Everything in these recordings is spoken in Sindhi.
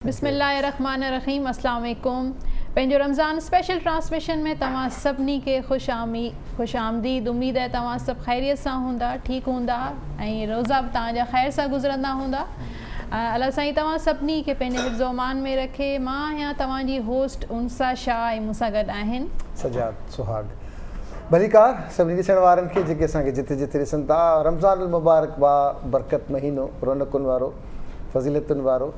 بسم الله الرحمٰن الرحيم اسلام عليڪم پنهنجو رمضان اسپيشل ٽرانسميشن ۾ توهان سڀني کي خوش خوش آمديد اميد آهي توهان سڀ خيريت سان هوندا ٺيڪ هوندا ۽ روزا به توهان جا خير سان گذرندا هوندا الله سائين توهان سڀني کي پنهنجي حفظ و امان ۾ رکي مان آهيان توهان جي هوسٽ انسا شاهه ۽ مون سان گڏ آهن سجاد سهاڳ ڀليڪار سڀني ڏسڻ وارن کي جيڪي اسان کي جتي جتي ڏسن ٿا رمضان المبارڪ با برڪت مهينو رونقن وارو فضيلتن وارو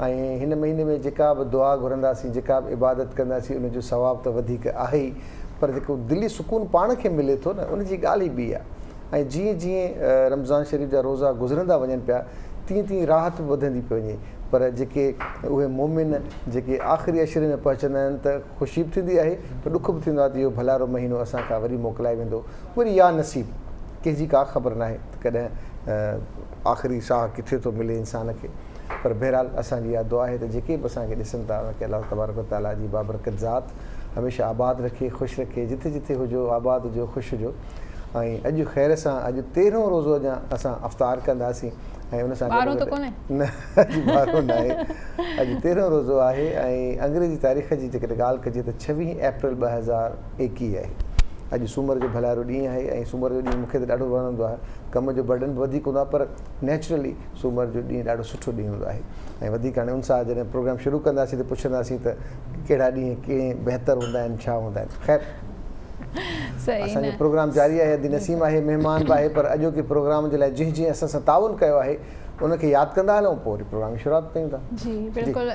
۽ هن مهيني ۾ جيڪا به دعا گهرنداسين، جيڪا به عبادت ڪنداسين ان جو ثواب ته وڌيڪ آهي ئي پر جيڪو دلي سڪون پاڻ کي ملي ٿو نه ان جي ڳالهه ئي ٻي آهي ۽ جيئن جيئن رمضان شريف جا روزا گذرندا وڃن پيا تيئن تيئن راحت به وڌندي پئي وڃي پر جيڪي اهي مؤمن جيڪي آخري عشري ۾ پهچندا آهن ته خوشي به ٿيندي آهي پر ڏک به ٿيندو آهي ته اهو ڀلارو مهينو اسان کان وري موڪلائي ويندو وري يا نصيب ڪنهن جي ڪا خبر ناهي ته ڪڏهن آخري ساهه ڪٿي ٿو ملي انسان کي پر بهرحال اسان جي اها دعا آهي ته جيڪي به اسان کي ڏسن ٿا انهن کي الله تبارڪ و تعاليٰ جي بابرڪت ذات هميشه آباد رکي خوش رکي جٿي جٿي هجو آباد هجو خوش هجو ۽ اڄ خير سان اڄ تيرهون روزو اڃا اسان افطار ڪنداسين ۽ ان سان ٻارهون ته ڪونهي نه اڄ ٻارهون ناهي اڄ تيرهون روزو آهي ۽ انگريزي تاريخ جي جيڪڏهن ڳالهه ڪجي ته ڇويهين اپريل 2021 آهي اڄ سومر جو ڀلارو ڏينهن آهي ۽ سومر جو ڏينهن مون کي ته ڏاڍو وڻندو آهي ڪم جو برڊن به وڌيڪ هوندو آهي پر نيچرلي سومر جو ڏينهن ڏاڍو سٺو ڏينهن هوندو آهي ۽ وڌيڪ هاڻي ان سان جڏهن پروگرام شروع ڪنداسين ته پڇنداسين ته ڪهڙا ڏينهن ڪئين بهتر هوندا آهن ڇا هوندا آهن خير اسان جو پروگرام جاري آهي ادي نسيم آهي مهمان به آهي پر اڄوڪي پروگرام جي لاء جنهن جنهن اسان سان تعاون ڪيو آهي ان کي ياد ڪندا هلون پوء وري پروگرام جي شروعات ڪيون ٿا. جي بلڪل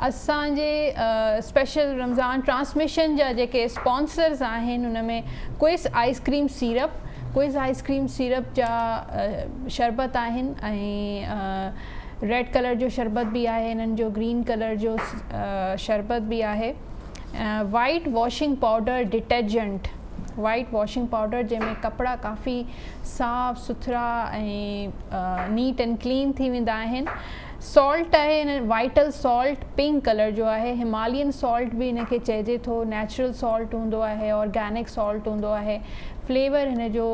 اسان جي اسپيشل رمضان ٽرانسميشن جا جيڪي اسپانسرز آهن ان ۾ quiz ice cream syrup quiz ice cream syrup جا شربت آهن ۽ ريڊ ڪلر جو شربت به آهي انهن جو گرين ڪلر جو شربت به آهي white washing powder detergent white washing powder جنهن ۾ ڪپڙا ڪافي صاف سٿرا ۽ نيٽ اينڊ ڪلين ٿي ويندا آهن سالٽ آهي هن وائٽل سالٽ پنڪ ڪلر جو آهي همالين سالٽ به هن کي چئجي ٿو نيچرل سالٽ هوندو آهي آرگينڪ سالٽ هوندو آهي فليور هن جو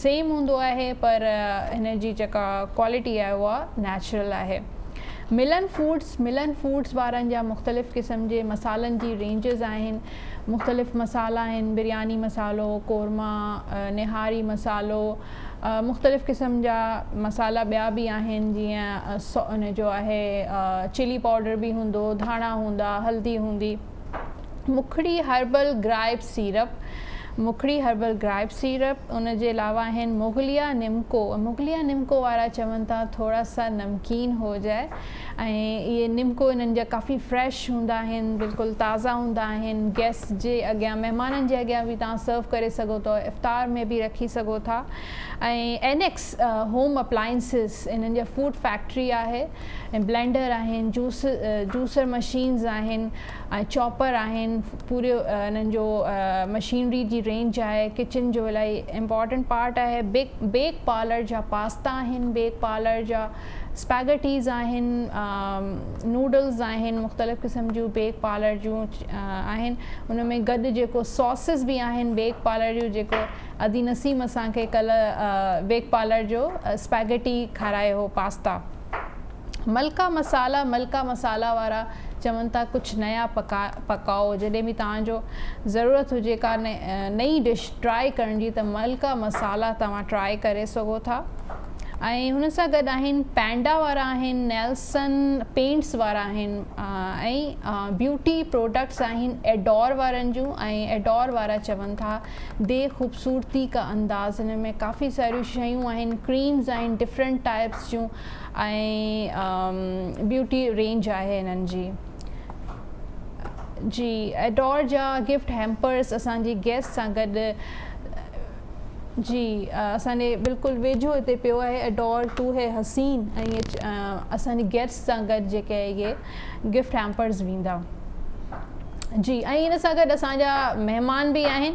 سيم هوندو آهي پر هن جي جيڪا ڪوالٽي آهي اها نيچرل آهي ملن فوڊس ملن فوڊس وارن جا مختلف قسم جي مصالحن جي رينجز آهن مختلف مصالحا آهن برياني مصالحو قورما نهاري مصالحو مختلف قسم جا مصالحا ٻيا به آهن جيئن ان جو آهي چلي پائوڊر به هوندو ڌاڻا هوندا هلدي هوندي مکڙي هربل گرائپ سيرپ مکڙي هربل گرائپ سيرپ ان جي علاوه آهن مغليه نمڪو مغليه نمڪو وارا چون ٿا ٿورا سا نمڪين هو جائي ۽ اهي نمڪو انهن جا ڪافي فريش هوندا آهن بلڪل تازا هوندا آهن گيسٽ جي اڳيان مهمانن جي اڳيان به توهان سرو ڪري سگهو ٿا افطار ۾ به رکي سگهو ٿا ۽ اينڪس هوم اپلائنسز انهن جا فوڊ فيڪٽري آهي ۽ بلينڊر آهن جوس جوسر مشينز آهن ۽ چاپر آهن پوري انهن جو مشينري جي رينج آهي ڪچن جو الاهي امپارٽنٽ پارٽ آهي بيڪ بيڪ پارلر جا پاستا آهن بيڪ پارلر جا اسپيگٽيز آهن نوڊلز آهن مختلف قسم جون بيڪ پارلر جون آهن ان ۾ گڏ جيڪو ساسز به آهن بيڪ پارلر جون جيڪو ادي نسيم اسان کي ڪلهه بيڪ پارلر جو اسپيگٽي کارايو هو پاستا ملڪا مسالا ملڪا مسالا وارا چون ٿا ڪجهه نيا پڪا پڪائو جڏهن به توهان جو ضرورت هجي ڪا نئين ڊش ٽرائي ڪرڻ جي ته ملڪا مسالا توهان ٽرائي ڪري سگهو ٿا ۽ هن سان گڏ آهن پينڊا وارا آهن نيلسن پينٽس وارا آهن ۽ بيوٽي پروڊڪٽس آهن ايڊور وارن جون ۽ ايڊور وارا چون ٿا the خوبصورتي ڪا انداز هن ۾ ڪافي ساريون شيون آهن ڪريمز آهن ڊفرنٽ ٽائپس جون ۽ بيوٽي رينج آهي هنن جي جي ايڊور جا گفٽ هيمپرس اسان جي گيسٽ سان گڏ جي اسان جي بلڪل ويجهو هتي پيو آهي ايڊور تو هي حسين ۽ اسان جي گيسٽ سان گڏ جيڪي اهي گفٽ هيمپرز ويندا جي ۽ ان سان گڏ اسان جا مهمان به آهن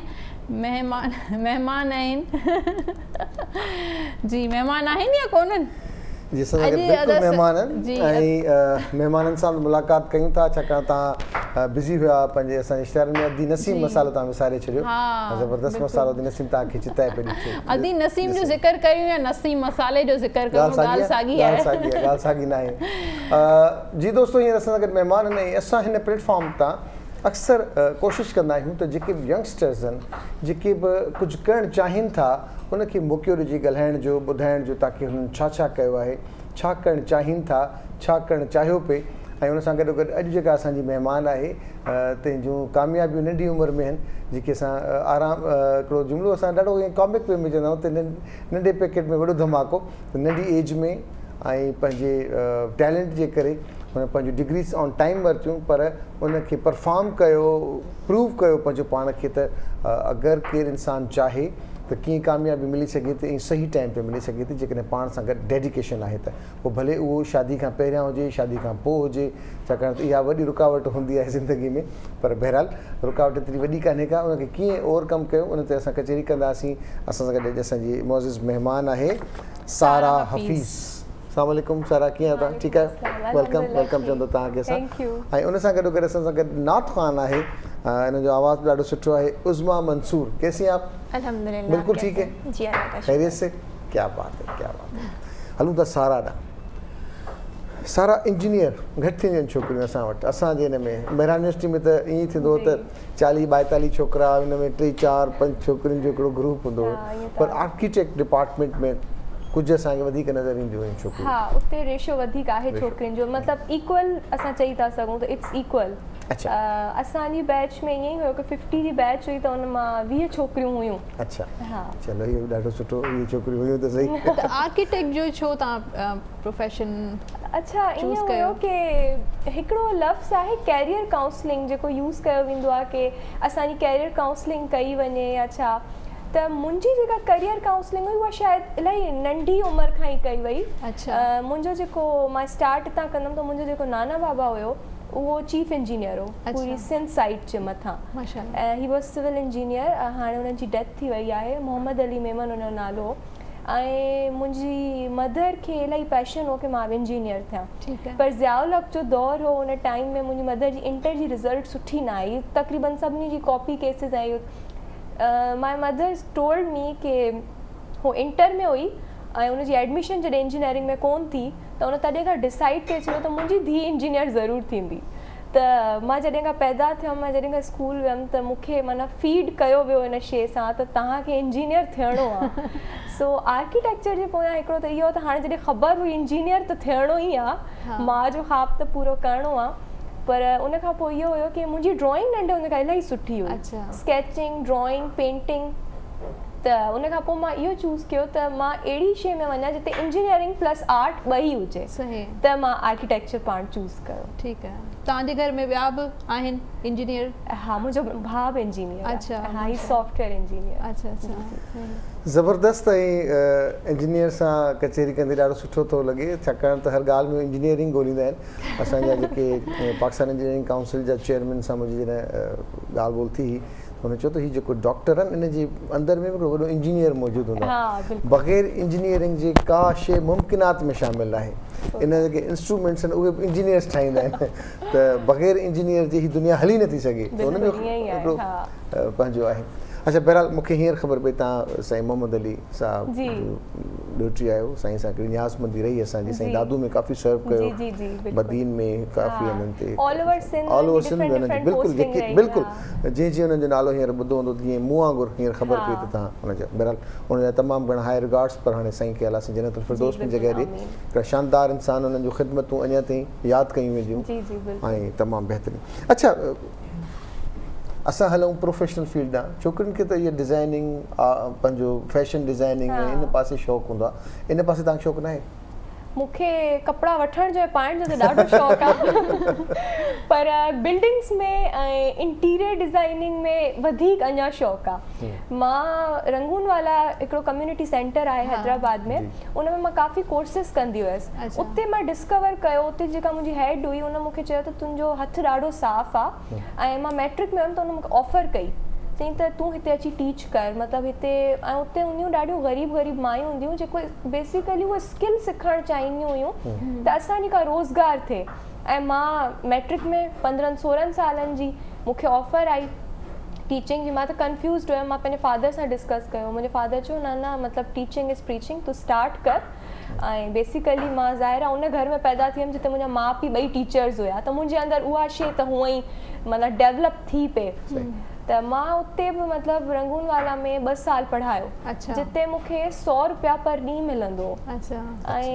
مهمان مهمان آهن جي مهمان آهن يا ڪونهن؟ جي اسان سان گڏ بلڪل مهمان آهن ۽ مهمانن سان به ملاقات ڪيون ٿا ڇاڪاڻ توهان بزي هيا پنهنجي اسان جي اشتهارن ۾ ادي نسيم مسالو توهان وساري ڇڏيو زبردست مسالو ادي نسيم توهان کي چتائي پئي ڏٺو. ادي نسيم جو ذڪر ڪريون يا نسيم مسالي جو ذڪر ڪريون ڳالهه ساڳي آهي. ڳالهه ساڳي آهي ڳالهه ساڳي ناهي. جي دوستو هينئر اسان سان گڏ مهمان آهن ۽ اسان هن پليٽ فارم تان اڪثر ڪوشش ڪندا آهيون ته جيڪي به ينگسٽرز آهن جيڪي به ڪجهه ڪرڻ چاهين ٿا ان کي موقعو ڏجي ڳالهائڻ جو ٻڌائڻ جو تاڪي هنن ڇا ڇا ڪيو آهي ڇا ڪرڻ چاهين ٿا ڇا ڪرڻ چاهيو پئي ۽ ان سان گڏو گڏ اڄ جيڪا اسان جي مهمان آهي تنهن جون ڪاميابيون ننڍي عمر ۾ آهن جيڪي اسان آرام هڪڙو جملو اسان ڏاڍو ائين ڪامڪ وي ۾ چوندا آهيون ته ننڍي پيڪيٽ ۾ وڏو ڌماڪو ته ننڍي ايج ۾ ۽ پنهنجي ٽيلنٽ جي ڪري هن پنهنجون ڊگريز آن ٽائيم ورتيون پر ان کي پرفارم ڪيو پروو ڪيو پنهنجو پاڻ کي ته اگر ڪير انسان چاهي ته ڪيئن ڪاميابي ملي سگهي ٿي ۽ صحيح ٽائيم تي ملي سگهي ٿي جيڪڏهن پاڻ سان گڏ ڊيڊيڪيشن آهي ته پوء ڀلي اهو شادي کان پهريان هجي شادي کان پوء هجي ڇاڪاڻ ته اها وڏي رڪاوٽ هوندي آهي زندگي ۾ پر بهرحال رڪاوٽ ايتري وڏي ڪانهي ڪا ان کي ڪيئن اوور ڪم ڪيو ان تي اسان ڪچهري ڪنداسين اسان سان گڏ اڄ اسان جي معزز مهمان آهي سارا حفيظ السلام عليڪم سارا ڪيئن آهيو توهان ٺيڪ آهيو welcome welcome چوندو توهان کي اسان ۽ ان سان گڏو گڏ اسان سان گڏ نعت خوان آهي ان جو آواز به ڏاڍو سٺو آهي عظميٰ منصور ڪيسي آپ الحمدلله بلڪل ٺيڪ هي جي الله کا خيريت سي ڪيا بات هي ڪيا بات هي هلون ٿا سارا ڏانهن سارا انجنيئر گهٽ ٿينديون آهن ڇوڪريون اسان وٽ اسان جي هن ۾ مهراڻ يونيورسٽي ۾ ته ائين ئي ٿيندو هو ته چاليهه ٻائيتاليهه ڇوڪرا ان ۾ ٽي چار پنج ڇوڪرين جو هڪڙو گروپ هوندو هو پر آرڪيٽيڪٽ ڊپارٽمينٽ ۾ ڪجهه اسان کي وڌيڪ نظر اينديون هيون ڇوڪريون. ها اتي ريشو وڌيڪ آهي ڇوڪرين جو مطلب ايڪول اسان چئي ٿا سگهون ته it's equal اسان جي بيچ ۾ ائين ئي هيو ڪه ففٽي جي بيچ هئي ته ان مان 20 ڇوڪريون هيون. اڇا چلو اهو به ڏاڍو سٺو 20 ڇوڪريون هيون ته صحيح. ته آرڪيٽيڪٽ جو ڇو توهان پروفيشن اڇا ائين هيو ڪي هڪڙو لفظ آهي ڪيريئر ڪائونسلنگ جيڪو يوز ڪيو ويندو آهي ڪي اسان جي ڪيريئر ڪائونسلنگ ڪئي وڃي يا ڇا ته منهنجي جيڪا ڪيريئر ڪائونسلنگ هئي اها شايد الاهي ننڍي عمر کان ئي ڪئي وئي منهنجو جيڪو مان اسٽارٽ هتان ڪندم ته منهنجو جيڪو نانا بابا هيو اهو چيف انجنيئر هو پوري سنڌ سائيٽ جي مٿان ۽ هي واز سول انجنيئر هاڻي انهن جي ڊيٿ ٿي وئي آهي محمد علي ميمن ان جو نالو هو ۽ منهنجي مدر کي الاهي پيشن هو ڪي مان به انجنيئر ٿيان پر ضياء الحق جو دور هو ان ٽائيم ۾ منهنجي مدر جي انٽر جي رزلٽ سٺي نه آئي تقريبن سڀني جي copy cases ۽ my mother told مي ڪي هو انٽر ۾ هئي ۽ ان جي ايڊميشن جڏهن انجنيئرنگ ۾ ڪون ٿي ته ان تڏهن کان ڊسائيڊ ڪري ڇڏيو ته منهنجي ڌيء انجنيئر ضرور ٿيندي ته مان جڏهن کان پيدا ٿيم مان جڏهن کان اسڪول ويم ته مون کي معنيٰ فيڊ ڪيو ويو ان شيء سان ته توهان کي انجنيئر ٿيڻو آهي سو آرڪيٽيڪچر جي پويان هڪڙو ته اهو ته هاڻي جڏهن خبر هئي انجنيئر ته ٿيڻو ئي آهي ماء جو خواب ته پورو ڪرڻو آهي پر ان کان پوء اهو هيو ڪي منهنجي ڊرائنگ ننڍي هوندي کان الاهي سٺي هئي اسڪيچنگ ڊرائنگ پينٽنگ ته ان کان پوء مان اهو چوز ڪيو ته مان اهڙي شيء ۾ وڃان جتي انجنيئرنگ پلس آرٽ ٻئي هجي ته مان آرڪيٽيڪچر پاڻ چوز ڪيو. ٺيڪ آهي توهان جي گهر ۾ ٻيا به آهن انجنيئر؟ ها منهنجو ڀاء به انجنيئر آهي ها هي سافٽ ويئر انجنيئر. اڇا اڇا. زبردست ۽ انجنيئر سان ڪچهري ڪندي ڏاڍو سٺو ٿو لڳي ڇاڪاڻ ته هر ڳالهه ۾ انجنيئرنگ ڳوليندا آهن اسان جا جيڪي پاڪستان انجنيئرنگ ڪائونسل جا چيئرمين سان منهنجي جڏهن ڳالهه ٻولهه ٿي هئي هن چيو ته هي جيڪو ڊاڪٽر آهن ان جي اندر ۾ به هڪڙو وڏو انجنيئر موجود هوندو آهي بغير انجنيئرنگ جي ڪا شيء ممڪنات ۾ شامل ناهي ان جا جيڪي انسٽرومينٽس آهن اهي به انجنيئرس ٺاهيندا آهن ته بغير انجنيئر جي هي دنيا هلي نٿي سگهي ته ان جو هڪڙو پنهنجو آهي اڇا بهرحال مون کي هينئر خبر پئي توهان سائين محمد علي صاحب جو ڏوهٽي آهيو سائين سان هڪڙي نيازمندي رهي اسان جي سائين دادو ۾ ڪافي سرو ڪيو بدين ۾ ڪافي هنن تي all over Sindh all over Sindh ۾ بلڪل جيڪي بلڪل جنهن جنهن انهن جو نالو هينئر ٻڌو هوندو تيئن مون وانگر هينئر خبر پئي ته توهان ان جا بهرحال ان جا تمام گهڻا هاء رگارڊس پر هاڻي سائين کي الله سائين جنت الفردوس ۾ جڳهه ڏي هڪڙا شاندار انسان انهن جون خدمتون اڃا تائين ياد ڪيون وينديون ۽ تمام بهترين اڇا اسان هلون پروفيشنل فيلڊ ڏانهن ڇوڪرين کي ته اها ڊزائننگ پنهنجو فيشن ڊزائننگ ۽ ان پاسي شوق هوندو آهي ان پاسي توهان کي شوق ناهي؟ مون کي ڪپڙا وٺڻ جو ۽ پائڻ جو ته ڏاڍو شوق آ پر بلڊنگس ۾ ۽ انٽيريئر ڊزائننگ ۾ وڌيڪ اڃا شوق آ. مان رنگون والا هڪڙو ڪميونٽي سينٽر آهي حيدرآباد ۾ ان ۾ مان ڪافي ڪورسز ڪندي هيس اتي مان ڊسڪور ڪيو اتي جيڪا منهنجي هيڊ هئي ان مون کي چيو ته تنهنجو هٿ ڏاڍو صاف آ ۽ مان ميٽرڪ ۾ هيم ته ان مون کي آفر ڪئي چيائين ته تون هتي اچي ٽيچ ڪر مطلب هتي ۽ اتي هونديون ڏاڍيون غريب غريب مايون هونديون جيڪو بيسيڪلي اهي اسڪل سکڻ چاهينديون هيون ته اسان جي ڪا روزگار ٿئي ۽ مان ميٽرڪ ۾ پندرهن سورهن سالن جي مون کي آفر آئي ٽيچنگ جي مان ته ڪنفيوزڊ هيم مان پنهنجي فادر سان ڊسڪس ڪيو منهنجي فادر چيو نه نه مطلب ٽيچنگ از پريچنگ تون اسٽارٽ ڪر ۽ بيسيڪلي مان ظاهر آهي ان گهر ۾ پيدا ٿي هيم جتي منهنجا ماء پيء ٻئي ٽيچرز هيا ته منهنجي اندر اها شي ته هونئن ئي معنيٰ ڊيولپ ٿي پئي ته مان اتي به مطلب رنگون والا ۾ ٻه سال پڙهايو جتي مون کي سو روپيا پر ڏينهن ملندو هو ۽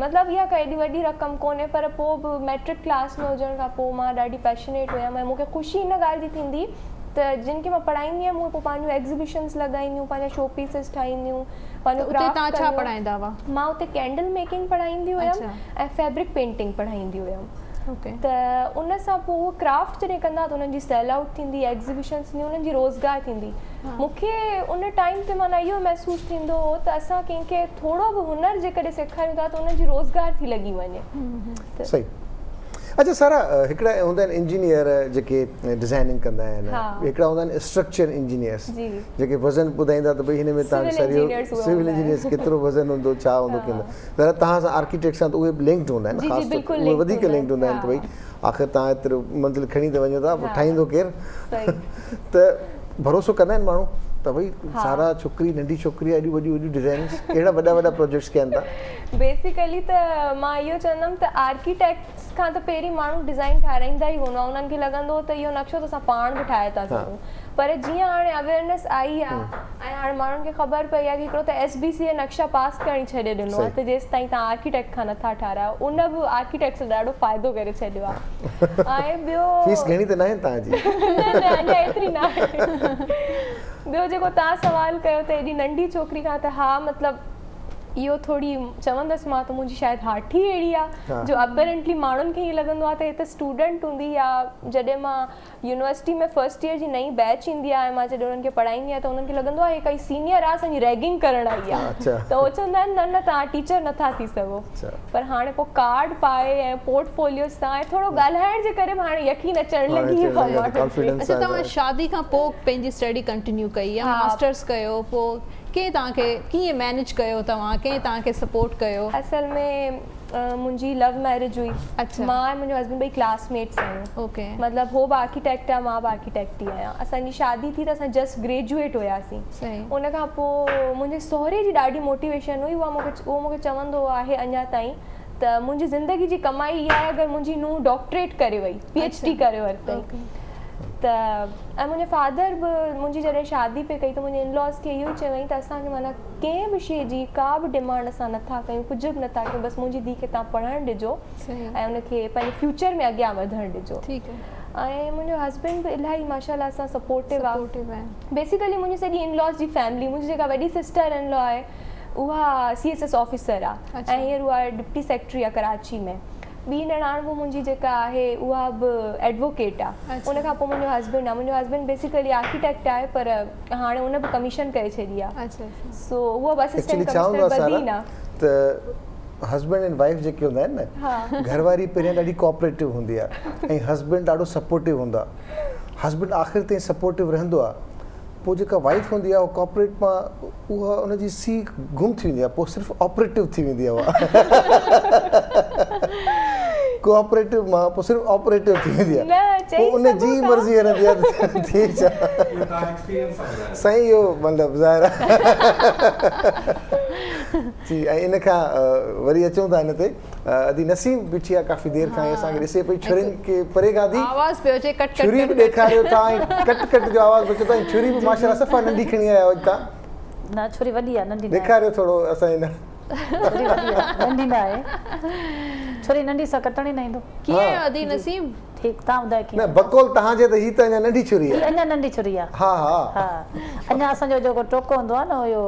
مطلب اها ڪا ايڏي وڏي رقم ڪونهي پر پوء به ميٽرڪ ڪلاس ۾ هجڻ کان پوء مان ڏاڍي پيشنيٽ هيم ۽ مون کي خوشي ان ڳالهه جي ٿيندي ته جن کي مان پڙهائيندي هيم اهي پوء پنهنجون ايگزيبيشنس لڳائينديون پنهنجا شو پيسز ٺاهينديون پنهنجو اتي توهان ڇا پڙهائيندا هئا؟ مان اتي ڪينڊل ميڪنگ پڙهائيندي هيم ۽ فيبرڪ پينٽنگ پڙهائيندي هيم ته ان سان پوء اهو ڪرافٽ جڏهن ڪندا ته انهن جي سيل آئوٽ ٿيندي ايگزيبيشنس ٿينديون انهن جي روزگار ٿيندي مون کي ان ٽائيم تي معنيٰ اهو محسوس ٿيندو هو ته اسان ڪنهن کي ٿورو به هنر جيڪڏهن سيکاريون ٿا ته انهن جي روزگار ٿي لڳي وڃي. صحيح اڇا سارا هڪڙا هوندا آهن انجنيئر جيڪي ڊزائننگ ڪندا آهن هڪڙا هوندا آهن اسٽرڪچر انجنيئرس جيڪي وزن ٻڌائيندا ته ڀئي هن ۾ تان سريو سول انجنيئرس ڪيترو وزن هوندو ڇا هوندو ڪيندو ذرا تهان سان آرڪيٽيڪٽ سان ته اهي به لنڪڊ هوندا آهن خاص طور اهي وڌيڪ لنڪڊ هوندا آهن ته ڀئي آخر تهان ايترو منزل کڻي ته وڃو ٿا پوء ٺاهيندو ڪير ته ڀروسو ڪندا آهن ماڻهو ته ڀئي سارا ڇوڪري ننڍي ڇوڪري آهي ايڏيون وڏيون وڏيون ڊزائنس ڪهڙا وڏا وڏا پروجيڪٽس ڪين ٿا. بيسيڪلي ته مان اهو چوندم ته آرڪيٽيڪٽس کان ته پهرين ماڻهو ڊزائن ٺاراهيندا ئي ڪونه هئا انهن کي لڳندو هو ته اهو نقشو ته اسان پاڻ به ٺاهي ٿا سگهون پر جيئن هاڻي اويئرنيس آئي آهي ۽ هاڻي ماڻهن کي خبر پئي آهي ڪه هڪڙو ته ايس بي سي نقشا پاس ڪرڻ ئي ڇڏي ڏنو آهي ته جيستائين توهان آرڪيٽيڪٽ کان نٿا ٺاراهيو ان به آرڪيٽيڪٽس ڏاڍو فائدو ڪري ڇڏيو آهي ۽ ٻيو فيس گهڻي ته ناهي توهان جي؟ نه نه اڃا ايتري ناهي. ٻيو جيڪو توهان سوال ڪيو ته ايڏي ننڍي ڇوڪري کان ته ها مطلب اهو ٿوري چوندس مان ته منهنجي شايد هاٺي اهڙي آهي جو اپيرنٽلي ماڻهن کي ائين لڳندو آهي ته هي ته اسٽوڊنٽ هوندي يا جڏهن مان يونيورسٽي ۾ فرسٽ ايئر جي نئين بيچ ايندي آهي ۽ مان جڏهن انهن کي پڙهائيندي آهيان ته انهن کي لڳندو آهي هي ڪائي سينيئر آهي اسان جي ريگنگ ڪرڻ آئي آهي ته هو چوندا آهن نه نه توهان ٽيچر نٿا ٿي سگهو پر هاڻي پوء ڪارڊ پائي ۽ پورٽ فوليو سان ۽ ٿورو ڳالهائڻ جي ڪري به هاڻي يقين اچڻ لڳي ويو آهي ماڻهن کي. اڇا توهان شادي کان پوء پنهنجي اسٽڊي ڪنٽينيو ڪئي يا ماسٽرس ڪيو پوء ڪنهن توهان کي ڪيئن مينيج ڪيو توهان ڪنهن توهان کي سپورٽ ڪيو؟ اصل ۾ منهنجي لو ميرج هئي مان ۽ منهنجو هسبينڊ ٻئي ڪلاس ميٽس آهيون مطلب هو به آرڪيٽيڪٽ آهي مان به آرڪيٽيڪٽ ئي آهيان اسان جي شادي ٿي ته اسان جسٽ گريجوئيٽ هياسين ان کان پوء منهنجي سهري جي ڏاڍي موٽيويشن هئي اها مونکي اهو مونکي چوندو آهي اڃا تائين ته منهنجي زندگي جي ڪمائي اها آهي اگر منهنجي نونهن ڊاڪٽريٽ ڪري وئي پي ايڇ ڊي ڪري ورتائين ته ۽ منهنجي فادر به منهنجي جڏهن شادي پئي ڪئي ته منهنجي ان لاز کي اهو ئي چيائين ته اسان کي معنيٰ ڪنهن به شيء جي ڪا به ڊمانڊ اسان نه ٿا ڪيون ڪجهه به نه ٿا ڪيون بس منهنجي ڌيء کي توهان پڙهڻ ڏجو ۽ ان کي پنهنجي فيوچر ۾ اڳيان وڌڻ ڏجو ۽ منهنجو هسبينڊ به الاهي ماشاء الله سان سپورٽو آهي بيسيڪلي منهنجي سڄي ان لاز جي فيملي منهنجي جيڪا وڏي سسٽر ان لا آهي اها سي ايس ايس آفيسر آهي ۽ هينئر اها ڊپٽي سيڪريٽري آهي ڪراچي ۾ ٻي نڻاڻ به منهنجي جيڪا آهي اها به ايڊووڪيٽ آهي ان کان پوء منهنجو هسبينڊ آهي منهنجو هسبينڊ بيسيڪلي آرڪيٽيڪٽ آهي پر هاڻي ان به ڪميشن ڪري ڇڏي آهي سو اهو به اسسٽنٽ ڪمشنر بدين آهي. ته هسبينڊ اينڊ وائيف جيڪي هوندا آهن نه گهر واري پهريان ڏاڍي ڪوآپريٽو هوندي آهي ۽ هسبينڊ ڏاڍو سپورٽو هوندو آهي هسبينڊ آخر تائين سپورٽو رهندو آهي پوء جيڪا وائيف هوندي آهي اها ڪوآپريٽ مان اها ان جي سي گم ٿي ويندي آهي پوء صرف آپريٽو ٿي ويندي آهي اها ڪوآپريٽو مان پوء صرف آپريٽو ٿي ويندي آهي پوء ان جي مرضي هلندي آهي ته ٿئي ڇا سائين اهو مطلب ظاهر آهي جي ۽ ان کان وري اچون ٿا ان تي ادي نسيم بيٺي آ ڪافي دير کان اسان کي ڏسي پئي ڇرين کي پري کان ٿي آواز پيو اچي ڪٽ ڪٽ ڇري به ڏيکاريو ٿا ۽ ڪٽ ڪٽ جو آواز به اچي ٿو ۽ ڇري به ماشاءالله صفا ننڍي کڻي آيا آهيو اڄ تان نه ڇري وڏي آ ننڍي نه ڏيکاريو ٿورو اسان جي نه ڇري وڏي آ ننڍي نه آهي ڇري ننڍي سان ڪٽڻ ئي نه ايندو. ڪيئن آهيو ادي نسيم. ٺيڪ تان ٻڌايو ڪيئن نه بقول تهان جي ته هي ته اڃا ننڍي ڇري آ. هي اڃا ننڍي ڇري آ. ها ها ها اڃا اسان جو جيڪو ٽوڪو هوندو آ نه اهو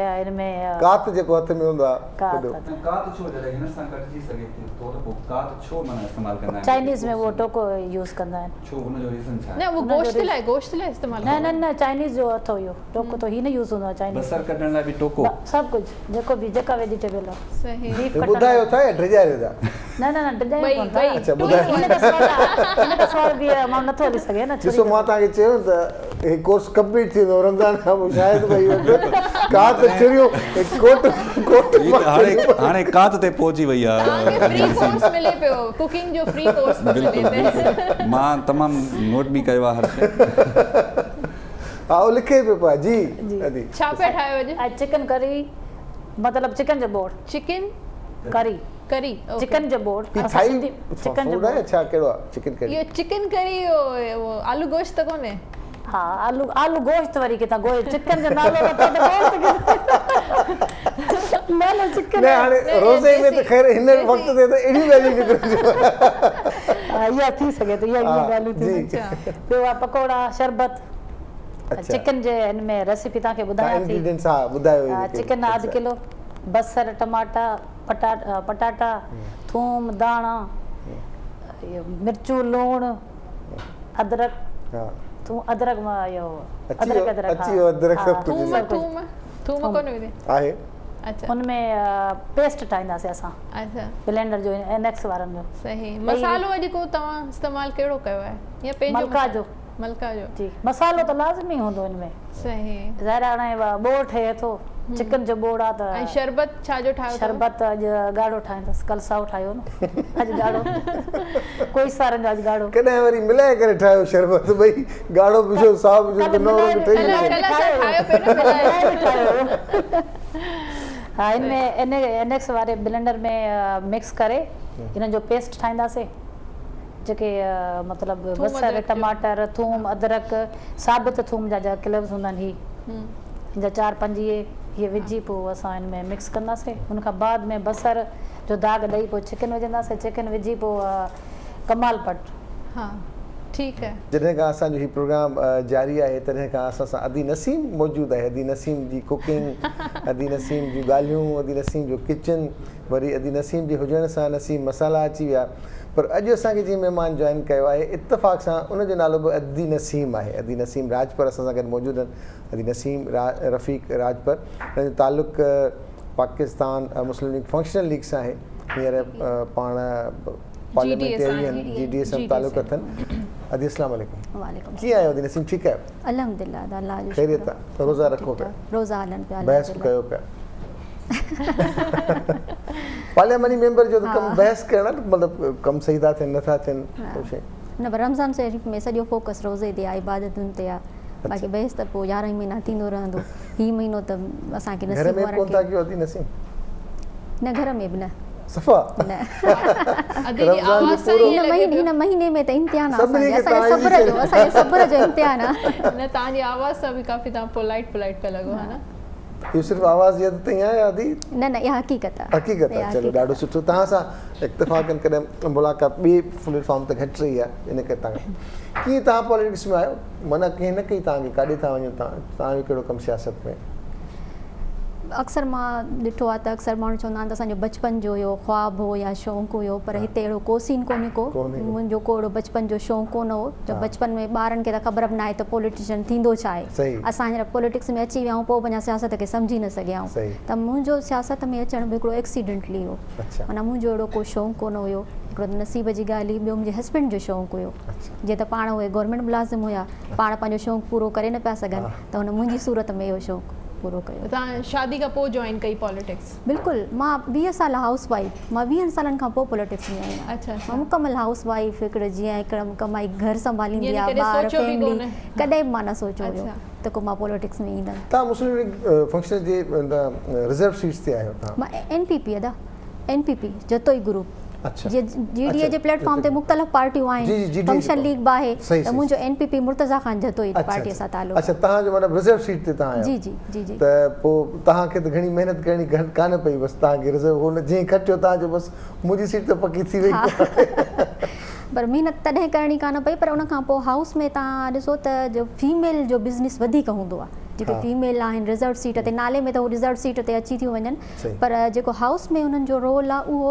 ان ۾ ڪات جيڪو هٿ ۾ هوندو آ ڪات وڏو. نه ڪات ڇو جڏهن هن سان ڪٽجي سگهي ٿي ٿو ته پوء ڪات ڇو معنيٰ استعمال ڪندا آهن چائنيز ۾ اهو ٽوڪو يوز ڪندا آهن. ڇو ان جو ريزن ڇا آهي؟ نه اهو گوشت لاء گوشت لاء استعمال نه نه نه چائنيز جو اٿو اهو ٽوڪو ته هي نه يوز هوندو آهي چائنيز بصر ڪڍڻ لاء به ٽوڪو سڀ ڪجهه جيڪو به جيڪا ويجيٽيبل آهي صحيح بيف ڪٽڻ ٻڌايو ٿا يا ڊڄاريو ٿا؟ نه نه نه ڊڄايون ٻئي ڪونه ٿا. ٻئي اڇا ٽو ٻڌايو. ان هن ون. کان سواء هن کان سواء به ماڻهو نٿو هلي سگهي نه ڇري ڏسو مان توهان کي چيو نه ته هي ڪورس ڪمپليٽ ٿي ويندو رمضان کان پوء شايد ڀئي وٽ ڪات ڇريون ڪوٽ ڪوٽ هي مان ته هاڻي ڇريون هاڻي ڪات تي پهچي وئي آ توهان کي فري ڪورس ملي پيو ڪوڪنگ جو فري ڪورس پيو ملي بلڪل هتي. بلڪل مان تمام نوٽ به ڪيو آ هر شي. ها اهو لکي پيو پيا جي ادي. ڇا پيا ٺاهيو اڄ؟ اڄ چڪن ڪري مطلب چڪن جو ٻوڙ. Chicken curry. Curry okay. Chicken جو ٻوڙ هي اسان ٿائي سنڌي چڪن جو فوڊ آهي ٻوڙ. يا ڇا ڪهڙو آهي چڪن ڪري؟ اهو چڪن ڪري اهو آلو گوشت ته ڪونهي؟ ها آلو آلو گوشت وري ڪٿان گوشت چڪن جو نالو ورتو ته گوشت ڪٿان نالو چڪن نه هاڻي نه روزي ۾ ته ديسي خير هن وقت ديسي تي ته اهڙيون ڳالهيون نڪرنديون. ها اها ٿي سگهي ٿو اها ها اها ڳالهيون جي ٿيون اڇا ٻيو آهي پڪوڙا شربت اڇا چڪن جي هن ۾ ريسيپي توهان کي ها ٻڌايان ٿي. انگريڊينٽس ها ٻڌايو ها جيڪي چڪن اڌ اجزا. ڪلو بصر ٽماٽا پٽاٽا، ٿوم، ڌاڻا، مرچون، لوڻ، ادرڪ، ٿوم ادرڪ اهو ادرڪ ادرڪ اچي ويو ادرڪ سڀ ڪجهه ٿوم ٿوم ٿوم ڪونه وجهي آهي اڇا ان ۾ پيسٽ ٺاهينداسين اسان اڇا بلينڊر جو اينيڪس وارن جو صحيح مصالحو اڄ ڪو توهان استعمال ڪهڙو ڪيو آهي يا پنهنجو ملڪا جو ملڪا جو جي مصالحو ته لازمي هوندو ان ۾ صحيح. ظاهر آهي هاڻي ٻوڙ ٺهي ٿو چڪن جو ٻوڙ آ ته. ۽ شربت ڇا جو ٺاهيو اٿو؟ شربت اڄ ڳاڙهو ٺاهيندس ڪل سائو ٺاهيو نه اڄ ڳاڙهو ڪوئي سارن جو اڄ ڳاڙهو. ڪڏهن وري ملائي ڪري ٺاهيو شربت ٻئي ڳاڙهو به وجهو سائو به وجهو ڪل ته نئون ملائي رنگ ٺهي ڪل ويندو. ڪل اسان ٺاهيو پئي نه ملائي ملائي به ٺاهيو ها ان ۾ اينيڪس واري بلينڊر ۾ مڪس ڪري انهن جو پيسٽ ٺاهينداسين. جيڪي مطلب ٿوم بصر، ادرڪ جو. ٽماٽر، ٿوم، ادرڪ، ثابت ٿوم جا جا ڪلوز هوندا آهن هي ان جا چار پنج اهي اهي وجهي پوء اسان ان ۾ مڪس ڪنداسين ان کان بعد ۾ بصر جو داغ ڏئي پوء چڪن وجهنداسين چڪن وجهي پوء ڪمال پٽ. ها ٺيڪ آهي. جڏهن کان اسان جو هي پروگرام جاري آهي تڏهن کان اسان سان ادي نسيم موجود آهي ادي نسيم جي ڪوڪنگ ادي نسيم جون ڳالهيون ادي نسيم جو ڪچن وري ادي نسيم جي هجڻ سان نسيم مسالا اچي ويا پر اڄ اسان کي جنهن مهمان جوائن ڪيو آهي اتفاق سان ان جو نالو به ادي نسيم آهي ادي نسيم راڄپر اسان سان گڏ موجود آهن ادي نسيم رفيق راڄپر ان جو تعلق Pakistan Muslim league functional league سان آهي هينئر پاڻ پارليامينٽيرين جي ڊي اي سان تعلق اٿن ادي اسلام عليڪم وعليڪم ڪيئن آهيو ادي نسيم ٺيڪ آهيو الحمدلله ادا الله جو خيريت آهي روزا رکو پيا روزا هلن پيا بحث ڪيو پيا پارلياماني ميمبر جو ته ڪم بحث ڪرڻ آهي مطلب ڪم صحيح ٿا ٿين نٿا ٿين ڪو شيء نه پر رمضان شريف ۾ سڄو فوڪس روزي تي آهي عبادتن تي آهي باقي بحث ته پوء 11 ئي مهينا ٿيندو رهندو هي مهينو ته اسان کي نصيب وارن کي گهر ۾ ڪون ٿا ڪيو ادي نسيم نه گهر ۾ به نه صفا نه ادي جي آواز سان ائين لڳي پيو هن مهيني ۾ ته امتحان آهي اسان جي صبر جو اسان جي صبر جو امتحان آهي نه توهان جي آواز سان به ڪافي توهان پولائيٽ پولائيٽ پيا لڳو ها نه اهو صرف آواز جي حد تائين آهي يا ادي؟ نه نه اها حقيقت آهي. حقيقت آهي چلو ڏاڍو سٺو توهان سان اتفاقن ڪڏهن ملاقات ٻي پليٽ فارم تي گهٽ رهي آهي ان ڪري توهان ڪيئن توهان پاليٽڪس ۾ آيو منع ڪنهن نه ڪئي توهان کي ڪاڏي ٿا وڃو توهان توهان جو ڪهڙو ڪم سياست ۾؟ اڪثر مان ڏٺو آهي ته اڪثر ماڻهو چوندا آهن ته اسان جو بچپن جو اهو خواب هو يا شوق هيو پر هتي اهڙو ڪو سين ڪونهي ڪو منهنجو ڪو اهڙو بچپن جو شوق ڪونه هو جو بچپن ۾ ٻارن کي ته خبر به ناهي ته پوليٽيشن ٿيندو ڇا آهي اسان هينئر پوليٽڪس ۾ اچي ويا آهيون پوء به اڃا سياست کي سمجهي نه سگهيا آهيون ته منهنجو سياست ۾ اچڻ به هڪڙو ايڪسيڊنٽلي هو معنيٰ منهنجو اهڙو ڪو شوق ڪونه هيو هڪڙو ته نصيب جي ڳالهه هئي ٻيو منهنجي هسبينڊ جو شوق هيو جيئن ته پاڻ اهي گورنمينٽ ملازم هيا پاڻ پنهنجو شوق پورو ڪري نه پيا سگهن ته هن منهنجي صورت ۾ اهو شوق پورو ڪيو. توهان شادي کان پوء جوائن ڪئي پاليٽڪس؟ بلڪل مان 20 سال هائوس وائيف مان 20 سالن کان پوء پاليٽڪس ۾ آئي آهيان اڇا مان مڪمل هائوس وائيف هڪڙو جيئن هڪڙو ڪمائي گهر سنڀاليندي يعني آهي ڪڏهن ٻار سوچيو به فيملي ڪونه. ڪڏهن به مان نه سوچيو هيو اڇا. ته ڪو مان پاليٽڪس ۾ ايندم. توهان مسلم ليگ فنڪشنل جي رزرو سيٽس تي آهيو توهان؟ مان اين پي پي ادا N P P Jatoi group جيئن جي ڊي اي جي پليٽ فارم تي مختلف پارٽيون آهن فنڪشن ليگ به آهي ته منهنجو N P P Murtaza Khan Jatoi party سان تعلق اڇا توهان جو مطلب رزرو سيٽ تي توهان آهيو جي جي جي جي ته پوء توهان کي ته گهڻي محنت ڪرڻي ڪانه پئي بس توهان کي رزرو هو نه جنهن کٽيو توهان جو بس منهنجي سيٽ ته پڪي ٿي وئي پر محنت تڏهن ڪرڻي ڪانه پئي پر ان کان پوء هائوس ۾ توهان ڏسو ته جو فيميل جو بزنس وڌيڪ هوندو آهي جيڪي فيميل آهن رزرو سيٽ تي نالي ۾ ته هو رزرو سيٽ تي اچي ٿيون وڃن پر جيڪو هائوس ۾ انهن جو رول آهي اهو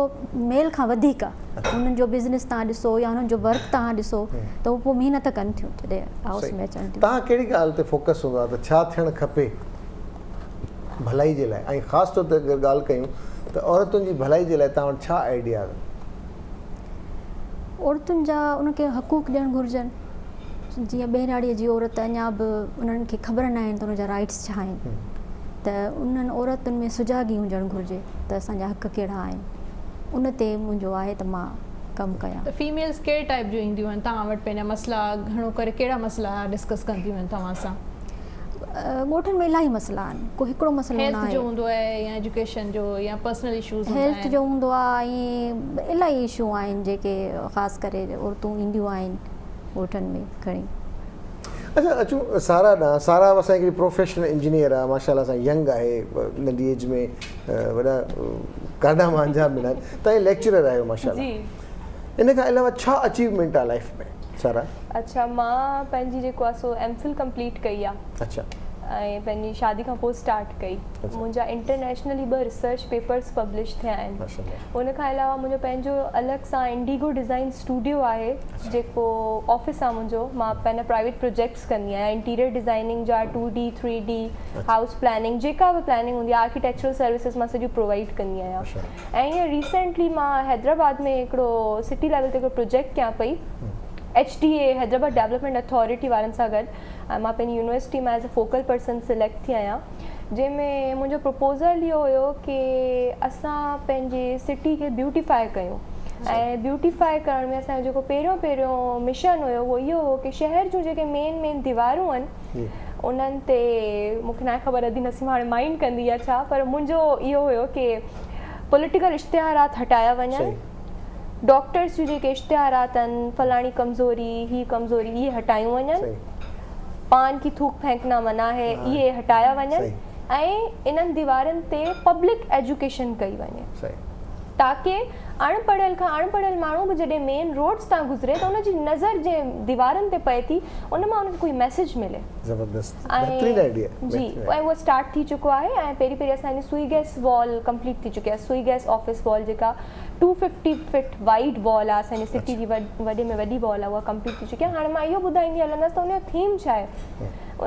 ميل کان وڌيڪ آهي انهن جو بزنس توهان ڏسو يا انهن جو ورڪ توهان ڏسو ته هو پوء محنت ڪن ٿيون جڏهن هائوس ۾ اچن ٿيون. توهان ڪهڙي ڳالهه تي فوڪس هوندو آهي ته ڇا ٿيڻ کپي ڀلائي جي لاء ۽ خاص طور تي اگر ڳالهه ڪيون ته عورتن جي ڀلائي جي لاء توهان وٽ ڇا آئيڊيا آهن؟ عورتن جا انهن کي حقوق ڏيڻ گهرجن جيئن ٻهراڙي جي عورت اڃا به انهن کي خبر ناهن ته ان جا رائٽس ڇا آهن ته انهن عورتن ۾ سجاڳي هجڻ گهرجي ته اسان جا حق ڪهڙا آهن ان تي منهنجو آهي ته مان ڪم ڪيان. ته فيميلز ڪهڙي ٽائيپ جون اينديون آهن توهان وٽ پنهنجا مسئلا گهڻو ڪري ڪهڙا مسئلا ڊسڪس ڪنديون آهن توهان سان؟ ڳوٺن ۾ الاهي مسئلا آهن ڪو هڪڙو مسئلو نه آهي. هيلٿ جو هوندو آهي يا ايجوڪيشن جو يا پرسنل اشوز هوندا آهن. هيلٿ جو هوندو آهي ۽ الاهي اشو آهن جيڪي خاص ڪري عورتون اينديون آهن ڳوٺن ۾ گهڻي. اڇا اچون سارا ڏانهن سارا به اسان جي هڪڙي پروفيشنل انجنيئر آهي ماشاء الله سان ينگ آهي ننڍي ايج ۾ وڏا ڪارناما انجام ڏنا آهن توهان ليڪچرر آهيو ماشاء الله ان کان علاوه ڇا اچيومينٽ آهي لائف ۾ سارا؟ اڇا مان پنهنجي جيڪو آ سو ايم فل ڪمپليٽ ڪئي آ اڇا ۽ پنهنجي شادي کان پوء اسٽارٽ ڪئي منهنجا انٽرنيشنلي ٻه ريسرچ پيپرس پبلش ٿيا آهن ان کان علاوه منهنجو پنهنجو الڳ سان انڊيگو ڊزائن اسٽوڊيو آهي جيڪو آفيس آ منهنجو مان پنهنجا پرائيويٽ پروجيڪٽس ڪندي آهيان انٽيريئر ڊزائننگ جا two D three D house planning جيڪا به پلاننگ هوندي آهي آرڪيٽيڪچرل سروسز مان سڄيون پرووائيڊ ڪندي آهيان ۽ ائين ريسينٽلي مان حيدرآباد ۾ هڪڙو سٽي ليول تي هڪڙو پروجيڪٽ ڪيان پئي H D A Hyderabad development authority وارن سان گڏ ۽ مان پنهنجي يونيورسٽي مان as a focal person select ٿي آهيان جنهن ۾ منهنجو پروپوزل اهو هيو ڪي اسان پنهنجي سٽي کي بيوٽيفائي ڪيون ۽ بيوٽيفائي ڪرڻ ۾ اسان جو جيڪو پهريون پهريون مشن هيو اهو اهو هو ڪي شهر جون جيڪي مين مين ديوارون آهن انهن تي مون کي ناهي خبر ادي نسيم هاڻي مائنڊ ڪندي يا ڇا پر منهنجو اهو هيو ڪي پوليٽيڪل اشتهارات هٽايا وڃن ڊاڪٽرس جون جيڪي اشتهارات آهن فلاڻي ڪمزوري هي ڪمزوري اهي هٽايون وڃن پان ڪي ٿوڪ ڦينڪنا منع هي اهي هٽايا وڃن ۽ انهن ديوارن تي پبلڪ ايجوڪيشن ڪئي وڃي تاڪه اڻ پڙهيل کان اڻ پڙهيل ماڻهو به جڏهن مين روڊس تان گذري ته ان جي نظر جنهن ديوارن تي پئي ٿي ان مان ان کي ڪوئي ميسيج ملي. زبردست بهترين آئيڊيا جي ۽ اهو اسٽارٽ ٿي چڪو آهي ۽ پهرين پهرين اسان جي سوئي گيس وال ڪمپليٽ ٿي چڪي آهي سوئي گيس آفيس وال جيڪا 250 فٽ وائيڊ وال آهي اسان جي سٽي جي وڏي ۾ وڏي وال آهي اها ڪمپليٽ ٿي چڪي آهي هاڻي مان اهو ٻڌائيندي هلندس ته ان جو ٿيم ڇا آهي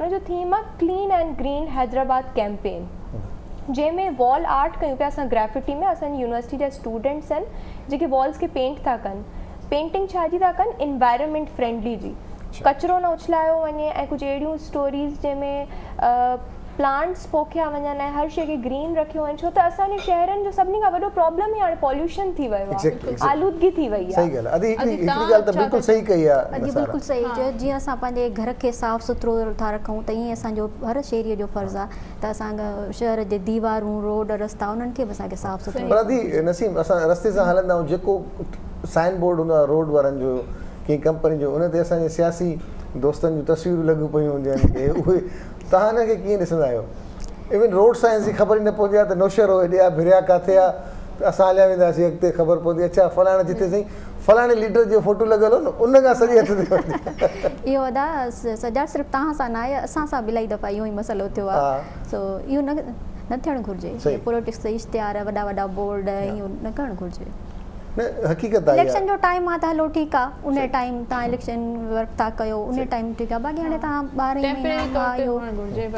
ان جو ٿيم آهي clean and green Hyderabad campaign جنهن ۾ وال آرٽ ڪيون پيا اسان گرافٽي ۾ اسان جي يونيورسٽي جا اسٽوڊنٽس آهن جيڪي والز کي پينٽ ٿا ڪن پينٽنگ ڇا جي ٿا ڪن انوائرمينٽ فرينڊلي جي ڪچرو نه اڇلايو وڃي ۽ ڪجهه اهڙيون اسٽوريز جنهن ۾ پلانٽس پوکيا وڃن ۽ هر شيء کي گرين رکيو وڃي ڇو ته اسان جي شهرن جو سڀني کان وڏو پرابلم ئي هاڻي پوليوشن ٿي ويو آهي آلودگي ٿي وئي آهي صحيح ڳالهه ادي هڪڙي هڪڙي ڳالهه ته بلڪل صحيح ڪئي آهي ادي بلڪل صحيح چيو جيئن اسان پنهنجي گهر کي صاف سٿرو ٿا رکون ته ائين اسان جو هر شهري جو فرض آهي ته اسان شهر جي ديوارون روڊ رستا انهن کي به اسان کي صاف سٿرو پر ادي نسيم اسان رستي سان هلندا آهيون جيڪو سائن بورڊ هوندو آهي روڊ وارن جو ڪنهن ڪمپني جو ان تي اسان جي سياسي دوستن جون تصويرون لڳيون پيون هونديون آهن ڪي اهي توهان انهن کي ڪيئن ڏسندا آهيو ايون روڊ سائنس جي خبر ئي نه پوندي آهي ته نوشهرو هيڏي آهي ڀريا ڪاٿي آهي ته اسان هليا وينداسين اڳتي خبر پوندي اڇا فلاڻا جتي سائين فلاڻي ليڊر جو فوٽو لڳل هو نه ان کان سڄي هٿ تي وڃي. اهو ادا سجاد صرف توهان سان ناهي اسان سان به الائي دفعا اهو ئي مسئلو ٿيو آهي سو اهو نه نه ٿيڻ گهرجي پوليٽڪس تي اشتهار وڏا وڏا بورڊ اهو نه ڪرڻ گهرجي. نه حقيقت آهي اليڪشن جو ٽائيم آ ته هلو ٺيڪ آ ان ٽائيم توهان اليڪشن ورڪ ٿا ڪيو ان ٽائيم ٺيڪ آ باقي هاڻي توهان 12 ئي مهينا اهو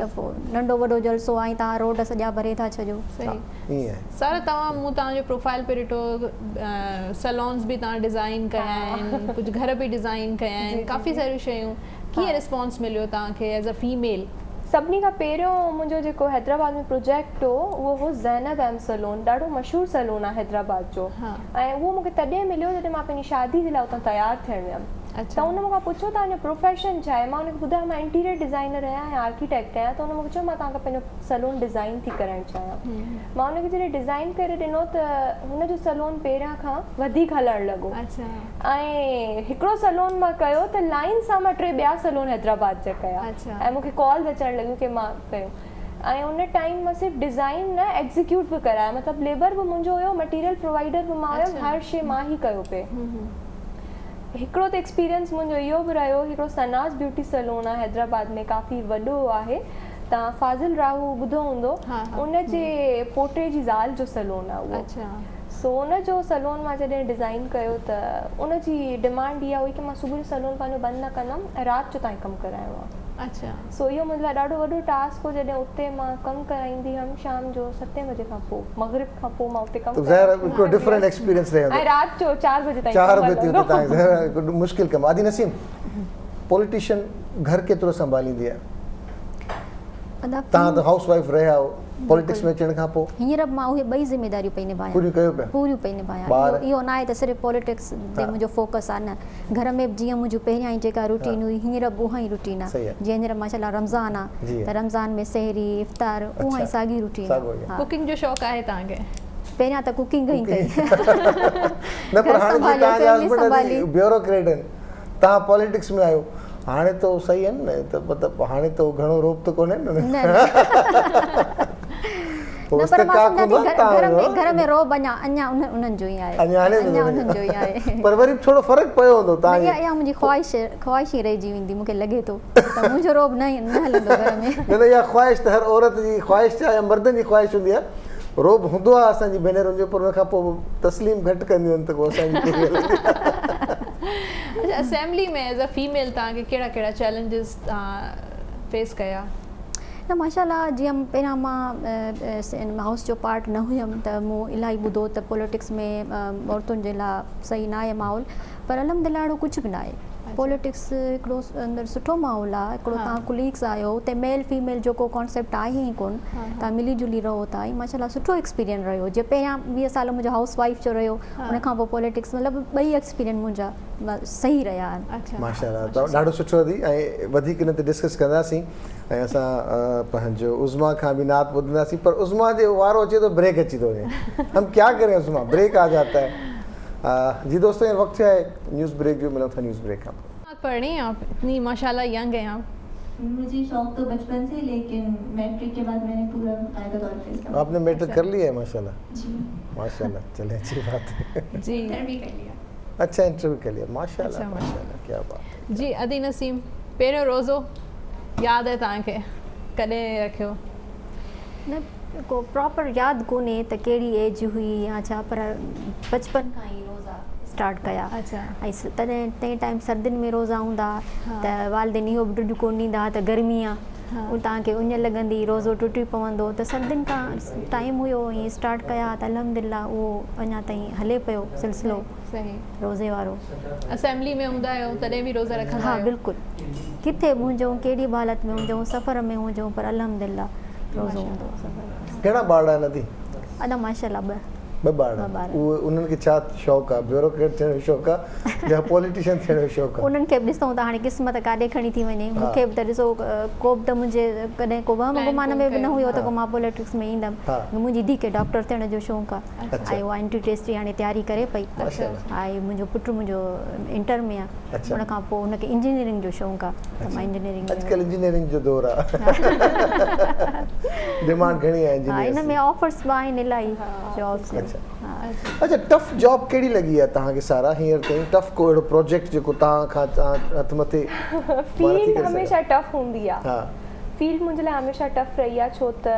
ته پوء ننڍو وڏو جلسو آ ۽ توهان روڊ سڄا ڀري ٿا ڇڏيو. ائين آهي. سارا توهان مون توهان جو پروفائل پي ڏٺو سلونز به توهان ڊزائين ڪيا آهن ڪجهه گهر به ڊزائين ڪيا آهن ڪافي ساريون شيون ڪيئن رسپانس مليو توهان کي ايز ا فيميل. سڀني کان پهريون منهنجو جيڪو حيدرآباد ۾ پروجيڪٽ هو اهو هو زينب ايم سلون ڏاڍو مشهور سلون آهي حيدرآباد جو ۽ اهو مون کي تڏهن مليو جڏهن مان پنهنجي شادي جي لاء اتان تيار ٿيڻ ويم ته ان مون کان پڇيو توهان جو پروفيشن ڇا آهي مان ان کي ٻڌايو مان انٽيريئر ڊزائنر آهيان ۽ آرڪيٽيڪٽ آهيان ته ان مون کي چيو مان توهان کان پنهنجو سلون ڊزائين ٿي ڪرائڻ چاهيان. مان ان کي جڏهن ڊزائين ڪري ڏنو ته هن جو سلون پهريان کان وڌيڪ هلڻ لڳو ۽ هڪڙو سلون مان ڪيو ته لائين سان مان ٽي ٻيا سلون حيدرآباد جا ڪيا ۽ مون کي ڪالز اچڻ لڳيون ڪي مان ڪيو ۽ ان ٽائيم مان صرف ڊزائين نه ايگزيڪيوٽ به ڪرايا مطلب ليبر به منهنجو هيو مٽيريل پرووائيڊر به مان هيم هر شي مان ئي ڪيو پئي. هڪڙو ته ايڪسپيرينس منهنجو اهو به رهيو هڪڙو سناز بيوٽي سلون آهي حيدرآباد ۾ ڪافي وڏو آهي توهان فاضل راهو ٻڌو هوندو ان جي پوٽي جي زال جو سلون آهي اهو سو ان جو سلون مان جڏهن ڊزائين ڪيو ته ان جي ڊمانڊ اها هئي ڪي مان صبح جو سلون پنهنجو بند نه ڪندم ۽ رات جو تائين ڪم ڪرائڻو آهي. اڇا. سو اهو منهنجي لاء ڏاڍو وڏو ٽاسڪ هو جڏهن اتي مان ڪم ڪرائيندي هيم شام جو ستين بجي کان پوء مغرب کان پوء مان اتي ڪم ته ظاهر آهي هڪڙو ڊفرنٽ ايڪسپيرينس رهيو هوندو ۽ رات جو 4 بجي تائين 4 بجي تائين اتي تان ظاهر آهي هڪڙو مشڪل ڪم آهي. ادي نسيم پوليٽيشن گهر ڪيترو سنڀاليندي آهي؟ تان ته هائوس وائيف رهيا آهيو پوليٽڪس ۾ اچڻ کان پوء هينئر به مان اهي ٻئي ذميداريون پئي نڀايان پوريون ڪيو پيا پوريون پئي نڀايان اهو نه آهي ته صرف پوليٽڪس تي منهنجو فوڪس آهي نه گهر ۾ به جيئن منهنجو پهريان ئي جيڪا روٽين هئي هينئر به اها ئي روٽين آهي جيئن هينئر ماشاء الله رمضان آهي ته رمضان ۾ سحري افطار اها ئي ساڳي روٽين آهي. ڪوڪنگ جو شوق آهي توهان کي؟ پهريان ته ڪوڪنگ ئي ڪئي. نه پر هاڻي جيئن توهان جا هسبنڊ بيوروڪريٽ آهن توهان پاليٽڪس ۾ آهيو هاڻي ته صحيح آهن نه ته مطلب هاڻي ته گهڻو روب ته ڪونهي نه. نه نه پر مان سمجهان ٿي گهر ۾ گهر ۾ روب اڃا اڃا انهن جو ئي آهي اڃا انهن جو ئي آهي پر وري به ٿورو فرق پيو هوندو تان جي اها منهنجي خواهش خواهش ئي رهجي ويندي مونکي لڳي ٿو ته منهنجو روب نه نه هلندو گهر ۾ نه نه اها خواهش ته هر عورت جي خواهش آهي يا مردن جي خواهش هوندي آهي روب هوندو آهي اسان جي ڀينرن جو پر ان کان پوء تسليم گهٽ ڪنديون آهن ته ڪو اسان جي پوري هلندي اچها اسيمبلي ۾ ايز ا فيميل توهان کي ڪهڙا ڪهڙا چئلينجز توهان فيس ڪيا؟ نه ماشاء الله جيئن پهريان مان هائوس جو پارٽ نه هيم ته مون الاهي ٻڌو ته پوليٽڪس ۾ عورتن جي لاء صحيح نه آهي ماحول پر الحمد لله اهڙو ڪجهه به نه آهي پوليٽڪس هڪڙو اندر سٺو ماحول آهي هڪڙو توهان ڪليگس آهيو اتي ميل فيميل جو ڪو ڪانسيپٽ آهي ئي ڪون توهان ملي جلي رهو ٿا ۽ ماشاء الله سٺو ايڪسپيرين رهيو جي پهريان 20 سال منهنجو هائوس وائيف جو رهيو ان کان پوء پوليٽڪس مطلب ٻئي ايڪسپيرين منهنجا صحيح رهيا آهن. ماشاء الله ڏاڍو سٺو ادي ۽ وڌيڪ ان تي ڊسڪس ڪنداسين ۽ اسان پنهنجو عظميٰ کان به نعت ٻڌنداسين پر عظميٰ جي وارو اچي ٿو بريڪ اچي ٿو وڃي هم ڪيا ڪرين عظميٰ بريڪ آ جاتا هي جي دوستو هينئر وقت ٿيو آهي نيوز بريڪ جو ملون ٿا نيوز بريڪ کان پوء. نعت پڙهڻي هي آپ اتني ماشاء الله ينگ هين آپ. مجهي شوق تو بچپن سي ليڪن ميٽرڪ ڪي بعد مين ني پورا باقاعده طور پي اس آپ ني ميٽرڪ ڪر ليا هي ماشاء الله جي ماشاء الله چلي اڇي بات هي جي انٽر بي ڪر ليا. اڇا انٽر بي ڪر ليا ماشاء الله ماشاء الله ڪيا بات هي. جي ادي نسيم پهريون روزو ياد آهي توهان کي ڪڏهن رکيو؟ نه ڪو پراپر ياد ڪونهي ته ڪهڙي ايج هئي يا ڇا پر بچپن کان ئي روزا اسٽارٽ ڪيا ۽ تڏهن تنهن ٽائيم سردين ۾ روزا هوندا ته والدين اهو به ڊڄ ڪونه ڏيندا ته گرمي آ توهان کي اڃ لڳندي روزو ٽٽي پوندو ته سردين کان ٽائيم هيو ائين اسٽارٽ ڪيا ته الحمدلله اهو اڃا تائين هلي پيو سلسلو روزي وارو. اسيمبلي ۾ هوندا آهيو تڏهن به روزا رکندا آهيو؟ ها بلڪل ڪٿي به هجون ڪهڙي به حالت ۾ هجون سفر ۾ هجون پر الحمدلله روزو هوندو آهي. گهڻا ٻارڙا آهن ادي؟ ادا ماشاءالله ٻه. ٻه ٻارڙا اهي انهن کي ڇا شوق آهي بيوروڪريٽ ٿيڻ جو شوق آهي يا پوليٽيشن ٿيڻ جو شوق آهي؟ انهن کي به ڏسون ته هاڻي قسمت ڪاڏي کڻي ٿي وڃي مون کي به ته ڏسو ڪو به ته منهنجي ڪڏهن ڪو وهم گمان ۾ به نه هيو ته ڪو مان پوليٽڪس ۾ ايندم منهنجي ڌي کي ڊاڪٽر ٿيڻ جو شوق آهي ۽ اها انٽري ٽيسٽ جي هاڻي تياري ڪري پئي ۽ منهنجو پٽ منهنجو انٽر ۾ آهي ان کان پوء هن کي انجنيئرنگ جو شوق آهي ته مان انجنيئرنگ اڄڪلهه انجنيئرنگ جو دور آهي ڊيمانڊ گهڻي آهي انجنيئرنگ ها ان ۾ آفرز به آهن الاهي جابس اڇا ٽف جاب ڪهڙي لڳي آهي توهان کي سارا هينئر تائين ٽف ڪو اهڙو پروجيڪٽ جيڪو توهان کان توهان هٿ مٿي فيلڊ هميشه ٽف هوندي آهي فيلڊ منهنجي لاء هميشه ٽف رهي آهي ڇو ته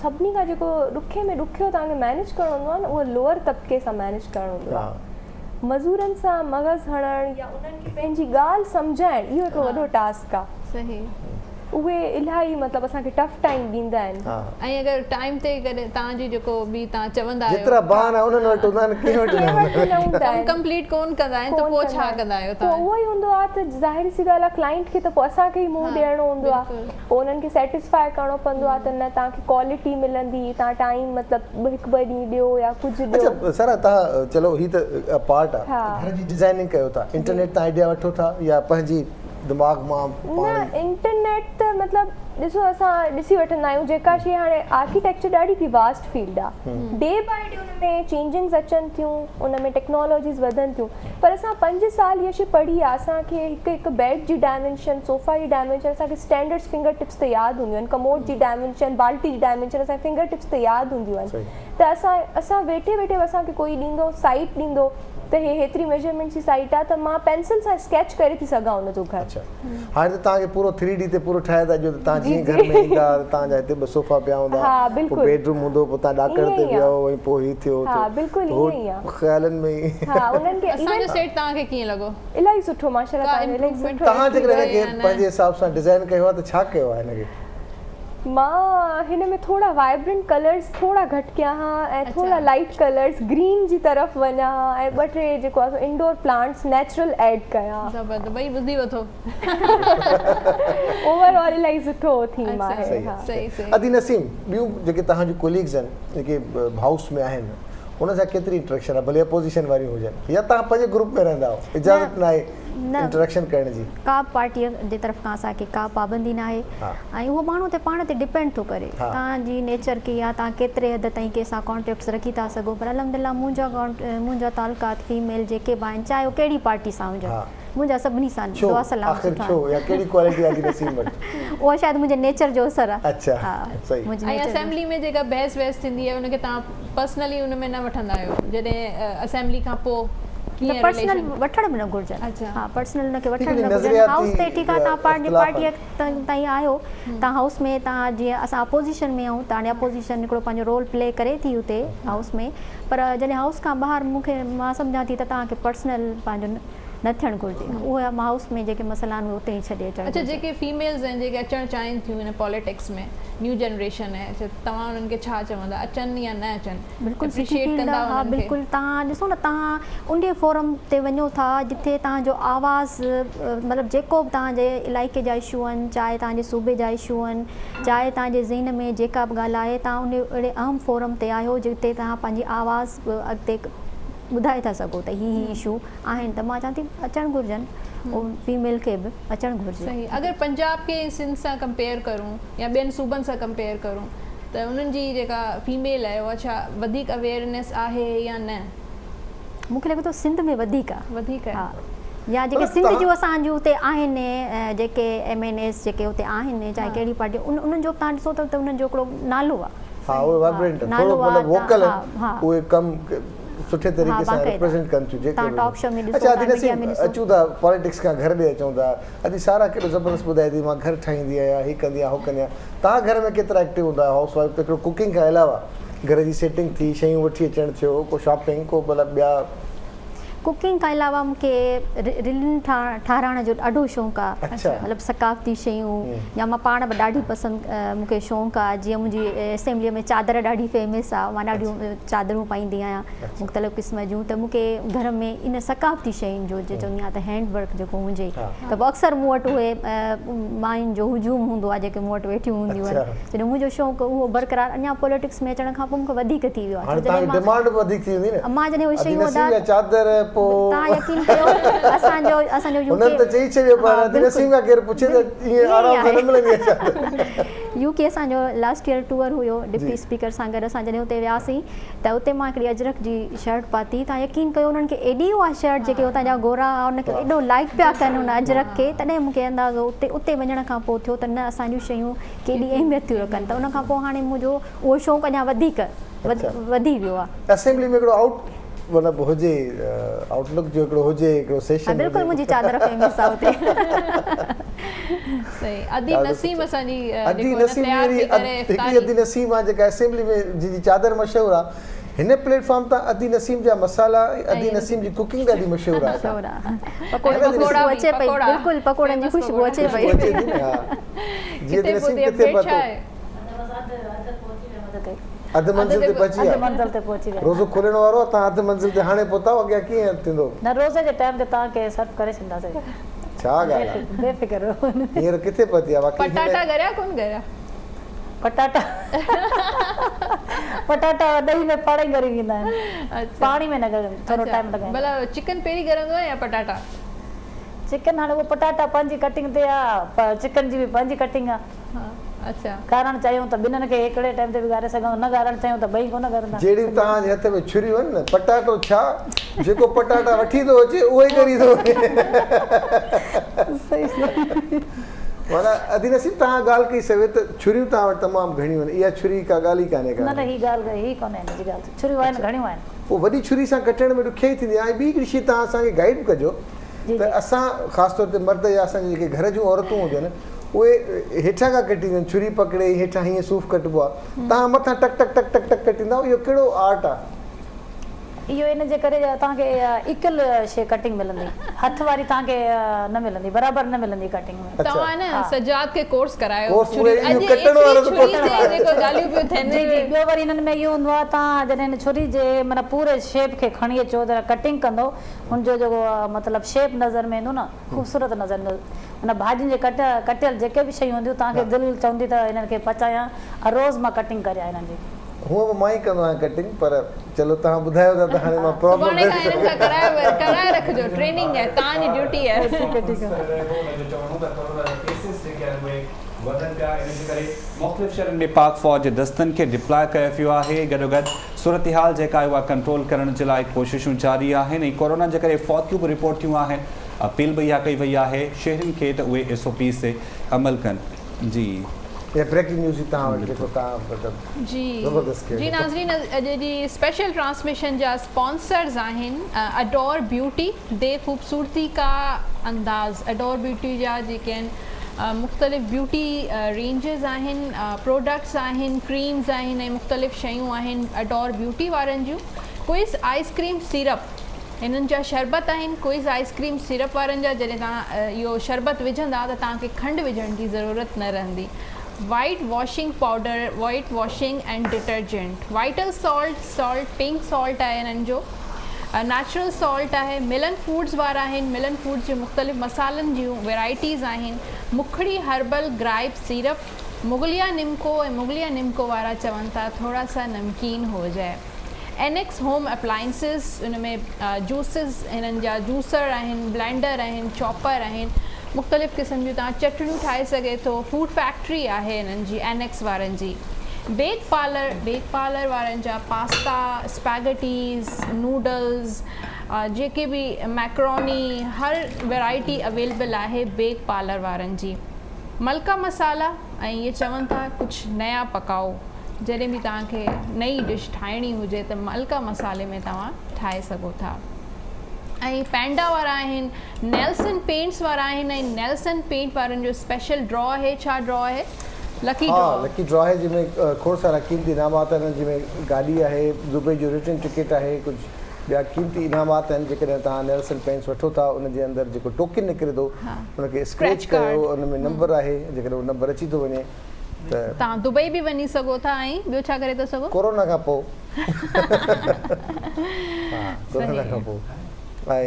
سڀني کان جيڪو ڏکي ۾ ڏکيو توهان کي مينيج ڪرڻو هوندو آهي نه اهو لوئر طبقي سان مينيج ڪرڻو هوندو آهي مزورن سان مغز هڻڻ يا انهن کي پنهنجي ڳالهه سمجهائڻ اهو هڪ وڏو ٽاسڪ آهي صحيح اهي الاهي مطلب اسان کي ٽف ٽائيم ڏيندا آهن. ۽ اگر ٽائيم تي ڪڏهن توهان جي جيڪو به توهان چوندا آهيو جيترا بهانا انهن وٽ هوندا آهن ڪنهن وٽ نه هوندا آهن ڪم ڪمپليٽ ڪون ڪندا آهن ته پوء ڇا ڪندا آهيو توهان؟ پوء اهو ئي هوندو آهي ته ظاهري سي ڳالهه آهي ڪلائنٽ کي ته پوء اسان کي ئي منهن ڏيڻو هوندو آهي پوء انهن کي سيٽسفائي ڪرڻو پوندو آهي ته نه توهان کي ڪوالٽي ملندي توهان ٽائيم مطلب هڪ ٻه ڏينهن ڏيو يا ڪجهه ڏيو. اڇا سارا توهان چلو هي ته پارٽ آهي گهر جي ڊزائننگ ڪيو ٿا انٽرنيٽ تان آئيڊيا وٺو ٿا يا پنهنجي دماغ مان پاڻ نه انٽرنيٽ ته مطلب ڏسو اسان ڏسي وٺندا آهيون جيڪا شي هاڻي آرڪيٽيڪچر ڏاڍي هڪڙي واسٽ فيلڊ آهي day by day in ۾ changings اچن ٿيون ان ۾ ٽيڪنالاجيز وڌن ٿيون پر اسان پنج سال اها شي پڙهي آهي اسان کي هڪ هڪ بيڊ جي ڊائمينشن صوفا جي ڊائمينشن اسان کي اسٽينڊرڊ فنگر ٽپس تي ياد هونديون آهن ڪموڊ جي ڊائمينشن بالٽي جي ڊائمينشن اسان کي فنگر ٽپس تي ياد هونديون آهن ته اسان اسان ويٺي ويٺي اسان کي ڪوئي ڏيندو سائيٽ ڏيندو ته هي هيتري ميجرمينٽس جي سائيٽ آ ته مان پينسل سان اسڪيچ ڪري ٿي سگهان ان جو گهر. اڇا هاڻي ته توهان کي پورو ٿري ڊي تي پورو ٺاهي ٿا ڏيو ته توهان جي جيئن جي گهر ۾ ايندا ته توهان جا هتي ٻه صوفا پيا هوندا ها پوء بلڪل بيڊ روم هوندو پوء توهان ڏاڪڻ ائين تي ئي آ ويهو ۽ پوء هي ٿيو هو ها ٿيو بلڪل ته هو ائين ئي آ خيالن ۾ ئي ها انهن کي اسان جو ايون سيٽ توهان کي ڪيئن لڳو؟ الاهي سٺو ماشاءالله ڪا توهان جو الاهي امپروومينٽ سٺو توهان ٿي جيڪڏهن هن وئي کي يا نه؟ پنهنجي حساب سان ڊزائن ڪيو آ ته ڇا ڪيو آ هن کي؟ مان هن ۾ ٿورا وائبرنٽ ڪلرز ٿورا گهٽ ڪيان ها ۽ ٿورا لائيٽ ڪلرز گرين جي طرف وڃان ها ۽ ٻه ٽي جيڪو آهي سو انڊور پلانٽس نيچرل ايڊ ڪيان ها. زبردست ٻئي ٻڌي وٺو. اوور آل الاهي سٺو ٿيم آهي ها. صحيح صحيح. ادي نسيم ٻيون جيڪي توهان جون ڪوليگز آهن جيڪي هائوس ۾ آهن ان سان ڪيتري انٽريڪشن آهي ڀلي اپوزيشن واريون هجن يا توهان پنهنجي گروپ ۾ رهندا آهيو اجازت ناهي انٽريڪشن ڪرڻ جي. ڪا به پارٽي جي طرف کان اسان کي ڪا پابندي ناهي ۽ اهو ماڻهو تي پاڻ تي ڊپينڊ ٿو ڪري توهان جي نيچر ڪيئن آهي توهان ڪيتري حد تائين ڪنهن سان ڪانٽيڪٽس رکي ٿا سگهو پر الحمدلله منهنجا منهنجا تعلقات فيميل جيڪي به آهن چاهي اهو ڪهڙي پارٽي سان هجن منهنجا سڀني سان دعا سلام سٺا آهن اهو شايد منهنجي نيچر جو اثر آهي ۽ اسيمبلي ۾ جيڪا بحث وحث ٿيندي آهي ان کي توهان پرسنلي ان ۾ نه وٺندا آهيو جڏهن اسيمبلي کان پوء نه پرسنل وٺڻ به نه گهرجن ها پرسنل ان کي وٺڻ نه گهرجن هائوس تي ٺيڪ آهي توهان پنهنجي پارٽي تائين آهيو توهان هائوس ۾ توهان جيئن اسان اپوزيشن ۾ آهيون ته هاڻي اپوزيشن هڪڙو پنهنجو رول پلي ڪري ٿي اتي هائوس ۾ پر جڏهن هائوس کان ٻاهر مون کي مان سمجهان ٿي ته توهان کي پرسنل پنهنجو نه ٿيڻ گهرجي اهي هائوس ۾ جيڪي مسئلا آهن اهي اتي ئي ڇڏي اچڻ اڇا گهرجن. جيڪي فيميلز آهن جيڪي اچڻ چاهين ٿيون هن پاليٽڪس ۾ نيو جنريشن آهي اڇا توهان انهن کي ڇا چوندا اچن يا نه اچن بلڪل سٺي اپريشيئيٽ فيلڊ ڪندا آهي ها انهن کي. بلڪل توهان ڏسو نه توهان انهي فورم تي وڃو ٿا جتي توهان جو آواز مطلب جيڪو به توهان جي علائقي جا اشو آهن چاهي توهان جي صوبي جا اشو آهن چاهي توهان جي ذهن ۾ جيڪا به ڳالهه آهي توهان انهي اهڙي اهم فورم تي آهيو جتي توهان پنهنجي آواز اڳتي ٻڌائي ٿا سگهو ته هي هي اشو آهن ته مان چوان ٿي اچڻ گهرجن فيميل کي به اچڻ گهرجي. صحيح اگر پنجاب کي سنڌ سان ڪمپيئر ڪرون يا ٻين صوبن سان ڪمپيئر ڪرون ته انهن جي جيڪا فيميل آهي اها ڇا وڌيڪ اويئرنيس آهي يا نه؟ مون کي لڳي ٿو سنڌ ۾ وڌيڪ آهي. وڌيڪ آهي. ها يا جيڪي سنڌ جون اسان جون اتي آهن جيڪي ايم اين ايز جيڪي اتي آهن چاهي ڪهڙي پارٽي انهن جو به تهان ڏسو ته انهن جو هڪڙو نالو آهي. ها اهي وائبرنٽ ٿورو مطلب ووڪل آهن اهي ڪم سٺي طريقي سان ريپريزنٽ ڪن ٿيون جيڪي به اڇا ادي نسيم اچون ٿا پاليٽڪس کان گهر ڏي اچون ٿا ادي سارا ڪيڏو زبردست ٻڌائي ٿي مان گهر ٺاهيندي آهيان هي ڪندي آهيان هو ڪندي آهيان توهان گهر ۾ ڪيترا ايڪٽو هوندا آهيو هائوس وائيف ته هڪڙو ڪوڪنگ کان علاوه گهر جي سيٽنگ ٿي شيون وٺي اچڻ ٿيو ڪو شاپنگ ڪو مطلب ٻيا ڪوڪنگ کان علاوه مون کي رلين ٺاهرائڻ جو ڏاڍو شوق آ مطلب ثقافتي شيون يا مان پاڻ به ڏاڍي پسند مون کي شوق آ جيئن منهنجي اسيمبلي ۾ چادر ڏاڍي فيمس آ مان ڏاڍيون چادرون پائيندي آهيان مختلف قسم جون ته مون کي گهر ۾ ان ثقافتي شين جو جي چوندي آهيان ته هينڊ ورڪ جيڪو هجي ته پوء اڪثر مون وٽ اهي ماين جو هجوم هوندو آ جيڪي مون وٽ ويٺيون هونديون آهن جڏهن منهنجو شوق اهو برقرار اڃا پوليٽڪس ۾ اچڻ کان پوء مون کي وڌيڪ ٿي ويو آ هاڻي توهان کي ڊمانڊ به وڌيڪ ٿي ويندي نه مان جڏهن اهي شيون ادا چادر پوء توهان يقين ڪيو اسان جو اسان جو يو ڪي هنن ته چئي ڇڏيو پر ادي نسيم کان ڪير پڇي ته ائين آرام سان نه ملندي آهي چادر. يو ڪي اسان جو لاسٽ ييئر ٽوئر هيو ڊپٽي اسپيڪر سان گڏ اسان جڏهن اتي وياسين ته اتي مان هڪڙي اجرڪ جي شرٽ پاتي توهان يقين ڪيو انهن کي ايڏي اها شرٽ جيڪي اتان جا گورا هئا ان کي ايڏو لائيڪ پيا ڪن ان اجرڪ کي تڏهن مون کي اندازو اتي اتي وڃڻ کان پوء ٿيو ته نه اسان جون شيون ڪيڏي اهميت ٿيون رکن ته ان کان پوء هاڻي منهنجو اهو شوق اڃا وڌيڪ وڌي ويو آ. اسيمبلي ۾ هڪڙو آئوٽ مطلب هجي آئوٽ لڪ جو هڪڙو هجي هڪڙو سيشن هجي. بلڪل منهنجي چادر فيمس آ اتي. صحيح ادي نسيم اسان جي ادي نسيم جي هڪڙي ادي نسيم آ جيڪا اسيمبلي ۾ جنهن جي چادر مشهور آ هن پليٽ فارم تان ادي نسيم جا مصالحا ۽ ادي نسيم جي ڪوڪنگ ڏاڍي مشهور آ. مشهور آ پڪوڙن جي خوشبو اچي پئي بلڪل پڪوڙن جي خوشبو اچي پئي. اچي ٿي نه ها جي ادي نسيم ڪٿي پهتو. اڌ منزل تي پهچي ويا. اڌ منزل تي پهچي ويا. روزو کولڻ وارو آ توهان اڌ منزل تي هاڻي پهتا آهيو اڳيان ڪيئن ٿيندو. نه روزي جي ٽائيم تي توهان کي سرو ڪري ڇڏينداسين. ڇا ڳالهه آ. بي فڪر رهو. هينئر ڪٿي پهتي آ واقعي. پٽاٽا ڳريا ڪون ڳريا. پٽاٽا پٽاٽا ڏهي ۾ پاڻ ئي ڳري ويندا آهن. پاڻي ۾ نه ٿورو ٽائيم لڳائيندا. ڀلا چڪن پهرين ڳرندو آ يا پٽاٽا. چڪن هاڻي اهو پٽاٽا پنهنجي ڪٽنگ تي آ چڪن جي به پنهنجي ڪٽنگ آ. ڳارڻ چاهيون ته ٻنهن کي هڪڙي ٽائيم تي به ڳاري سگهون نه ڳارڻ چاهيون ته ٻئي ڪونه ڳرندا. جهڙيون توهان جي هٿ ۾ ڇريون آهن نه، پٽاٽو ڇا، جيڪو پٽاٽا وٺي ٿو اچي اهو ئي ڳري ٿو وڃي. معنيٰ ادي نصيب توهان ڳالهه ڪئي سوي ته ڇريون توهان وٽ تمام گهڻيون آهن، اها ڇري ڪا ڳالهه ئي ڪانهي ڪا. نه نه هي ڳالهه هي ڪونهي هن جي ڳالهه، ڇريون آهن گهڻيون آهن. پوء وڏي ڇري سان ڪٽڻ ۾ ڏکيائي ٿيندي آهي ۽ ٻي هڪڙي شيء توهان اسان کي گائيڊ به ڪجو ته اسان خاص طور تي مرد يا اسان جي جيڪي گهر جون عورتون هونديون آهن اهي هيٺان کان ڪٽينديون آهن ڇري پڪڙي هيٺان هيئن صوف ڪٽبو آهي توهان مٿان ٽڪ ٽڪ ٽڪ ٽڪ ٽڪ ڪٽيندا آهيو اهو ڪهڙو آرٽ آهي؟ اهو ان جي ڪري جو توهان کي ايڪول شي ڪٽنگ ملندي هٿ واري توهان کي نه ملندي برابر نه ملندي ڪٽنگ ۾. توهان نه سجاد کي ڪورس ڪرايو ڪورس ڇري اهي اڄ اهو ڪٽڻ ايتري وارو ته ڇري ڪورس تي جيڪو ڳالهيون پيون ٿين. جي جي ٻيو وري انهن ۾ اهو هوندو آهي توهان جڏهن ان ڇري جي معنيٰ پوري شيپ کي کڻي اچو ته ڪٽنگ ڪندو ان جو جيڪو مطلب شيپ نظر ۾ ايندو نه خوبصورت نظر ايندو معنيٰ ڀاڄين جي ڪٽ ڪٽيل جيڪي به شيون هونديون توهان کي دل چوندي ته انهن کي پچايان ۽ روز مان ڪٽنگ ڪريان انهن جي. هونء به مان ئي ڪندو آهيان ڪٽنگ پر چلو توهان ٻڌايو ٿا ته هاڻي مان پراپر سڀاڻي کان هنن کان ڪرائي ڪرائي رکجو ٽريننگ آهي توهان جي ڊيوٽي آهي. ٺيڪ آهي ٺيڪ آهي. هن جو چوڻ هو ته ڪورونا جا ڪيسز جيڪي آهن اهي وڌن پيا ان جي ڪري مختلف شهرن ۾ پاڪ فوج جي دستن کي ڊپلاء ڪيو ويو آهي گڏوگڏ صورتحال جيڪا آهي اها ڪنٽرول ڪرڻ جي لاء ڪوششون جاري آهن ۽ ڪورونا جي ڪري فوتگيون به رپورٽ ٿيون آهن اپيل به اها ڪئي وئي آهي شهرين کي ته اهي ايس او پيز تي عمل ڪن جي. اها بريڪنگ نيوز هئي توهان وٽ جيڪو توهان مطلب جي زبردست ڪيو جي ناظرين اڄ جي اسپيشل ٽرانسميشن جا اسپانسرز آهن اڊور بيوٽي the خوبصورتي ڪا انداز اڊور بيوٽي جا جيڪي آهن مختلف بيوٽي رينجز آهن پروڊڪٽس آهن ڪريمز آهن ۽ مختلف شيون آهن اڊور بيوٽي وارن جون ڪوئز آئس ڪريم سيرپ هنن جا شربت آهن ڪوئز آئس ڪريم سيرپ وارن جا جڏهن توهان اهو شربت وجهندا ته توهان کي کنڊ وجهڻ جي ضرورت نه رهندي white washing powder white washing and detergent vital salt salt pink salt آهي هنن جو نيچرل سالٽ آهي ملن فوڊز وارا آهن ملن فوڊز جون مختلف مصالحن جون ويرائٽيز آهن مکڙي هربل گرائپ سيرپ مغليه نمڪو ۽ مغليه نمڪو وارا چون ٿا ٿورا سا نمڪين هو جائي اينڪس هوم اپلائنسز ان ۾ جوسز هنن جا جوسر آهن بلينڊر آهن چاپر آهن مختلف قسم جون توهان چٽڻيون ٺاهي سگهي ٿو فوڊ فيڪٽري آهي هنن جي اينڪس وارن جي بيڪ پارلر بيڪ پارلر وارن جا پاستا اسپيگٽيز نوڊلز جيڪي به ميڪروني هر ويرائٽي اويلبل آهي بيڪ پارلر وارن جي ملڪا مسالا ۽ اهي چون ٿا ڪجهه نيا پڪائو جڏهن به توهان کي نئين ڊش ٺاهڻي هجي ته ملڪا مصالحي ۾ توهان ٺاهي سگهو ٿا ۽ پينڊا وارا آهن نيلسن پينٽس وارا آهن ۽ نيلسن پينٽ وارن جو اسپيشل ڊرا آهي ڇا ڊرا آهي لڪي ها ڊرا لڪي ڊرا آهي جنهن ۾ کوڙ سارا قيمتي انعامات آهن جنهن ۾ گاڏي آهي دبئي جو ريٽرن ٽڪيٽ آهي ڪجهه ٻيا قيمتي انعامات آهن جيڪڏهن توهان نيلسن پينٽس وٺو ٿا ان جي اندر جيڪو ٽوڪن نڪري ٿو ان کي اسڪريچ اسڪريچ ڪيو ڪارڊ ان ۾ نمبر آهي جيڪڏهن اهو نمبر اچي ٿو وڃي ته توهان دبئي به وڃي سگهو ٿا ۽ ٻيو ڇا ڪري ٿا سگهو؟ ڪورونا کان پوء ها ڪورونا کان پوء ۽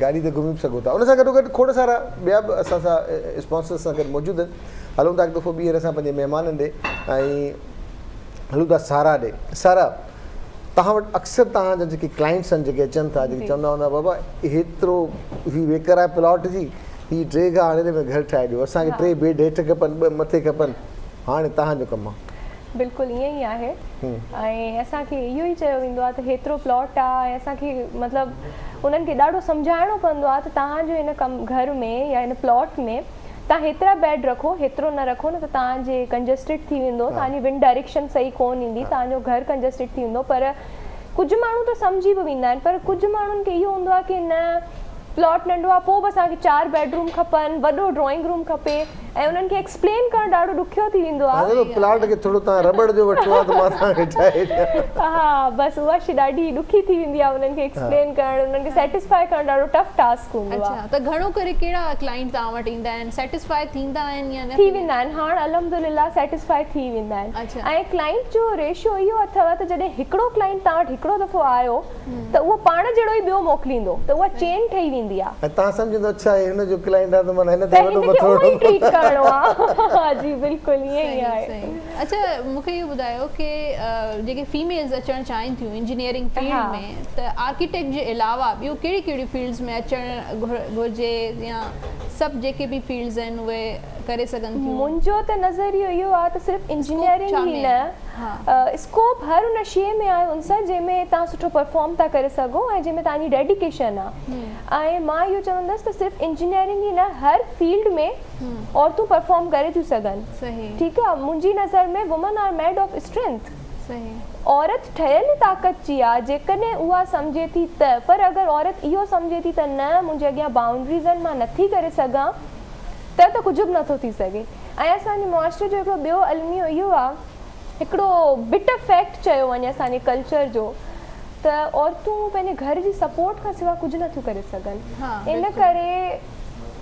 گاڏي تي گهمي به سگهو ٿا ان سان گڏو گڏ کوڙ سارا ٻيا به اسان سان اسپانسرز سان گڏ موجود آهن هلون ٿا هڪ دفعو ٻيهر اسان پنهنجي مهمانن ڏي ۽ هلون ٿا سارا ڏي سارا توهان وٽ اڪثر توهان جا جيڪي ڪلائنٽس آهن جيڪي اچن ٿا جيڪي چوندا هوندا بابا هيترو هي ويڪر آهي پلاٽ جي هي ڊيگهه آهي هاڻي هن ۾ گهر ٺاهي ڏيو اسان کي ٽي بيڊ هيٺ کپن ٻه مٿي کپن هاڻي توهان جو ڪم آهي. بلڪل ائين ئي آهي ۽ اسان کي اهو ئي چيو ويندو آهي ته هيترو پلاٽ آهي ۽ اسان کي مطلب انهن کي ڏاڍو سمجهائڻو پوندو آهي ته توهان جو هن ڪم گهر ۾ يا هن پلاٽ ۾ توهان هيترا بيڊ رکو هيترو نه رکو نه ته توهان جي ڪنجسٽيڊ ٿي ويندو توهان جي ونڊ ڊائريڪشن صحيح ڪون ايندي توهان جو گهر ڪنجسٽيڊ ٿي ويندو پر ڪجهه ماڻهو ته سمجهي به ويندا آهن پر ڪجهه ماڻهن کي اهو هوندو آهي ڪي نه پلاٽ ننڍو آهي پوء به اسان کي چار بيڊ روم کپن وڏو ڊرائنگ روم کپي ۽ انهن کي ايڪسپلين ڪرڻ ڏاڍو ڏکيو ٿي ويندو آهي. ها پلاٽ کي ٿورو توهان رٻڙ جو وٺو ها ته مان توهان کي ٺاهي ڏيان. ها بس اها شي ڏاڍي ڏکي ٿي ويندي آهي انهن کي ايڪسپلين ڪرڻ انهن کي سيٽسفائي ڪرڻ ڏاڍو ٽف ٽاسڪ هوندو آهي. اڇا ته گهڻو ڪري ڪهڙا ڪلائنٽ توهان وٽ ايندا آهن سيٽسفائي ٿيندا آهن يا نه ٿي ويندا آهن هاڻ الحمدلله سيٽسفائي ٿي ويندا آهن ۽ ڪلائنٽ جو ريشو اهو اٿو ته جڏهن هڪڙو ڪلائنٽ توهان وٽ هڪڙو دفعو آيو ته اهو پاڻ جهڙو ئي ٻيو موڪليندو ته اها چين ٺهي ويندي آ. ۽ توهان سمجهندو اڇا هي هن جو ڪلائنٽ آ ته معنيٰ هن ته تي وڏو هن کي مٿو اونئن ئي هڻبو. ٽريٽ ڪرڻو آ. جي بلڪل ائين ئي صحيح آهي. صحيح اڇا مون کي اهو ٻڌايو ڪي جيڪي فيميلز اچڻ چاهين ٿيون انجنيئرنگ فيلڊ ۾ ته آرڪيٽيڪٽ جي علاوه ٻيون ڪهڙي ڪهڙيون فيلڊز ۾ اچڻ گهرجي يا سڀ جيڪي به فيلڊز آهن اهي ڪري سگهن ٿيون. منهنجو ته نظريو اهو آهي ته صرف اسڪوپ انجنيئرنگ ڇا ئي ۾ نه آهي؟ اسڪوپ هر ان شيء ۾ آهي ان سان جنهن ۾ توهان سٺو پرفارم ٿا ڪري سگهو ۽ جنهن ۾ توهان جي ڊيڊيڪيشن آهي ۽ مان اهو چوندس ته صرف انجنيئرنگ ئي نه هر فيلڊ ۾ عورتون پرفارم ڪري ٿيون سگهن ٺيڪ آهي منهنجي نظر ۾ women are made of strength عورت ٺهيل ئي طاقت جي آ جيڪڏهن اها سمجهي ٿي ته پر اگر عورت اهو سمجهي ٿي ته نه منهنجي اڳيان بائونڊريز آهن مان نٿي ڪري سگهان ته ته ڪجهه به نٿو ٿي سگهي ۽ اسان جي معاشري جو هڪڙو ٻيو الميو اهو آ هڪڙو بٽر فيڪٽ چيو وڃي اسان جي ڪلچر جو ته عورتون پنهنجي گهر جي سپورٽ کان سوا ڪجهه نٿيون ڪري سگهن ان ڪري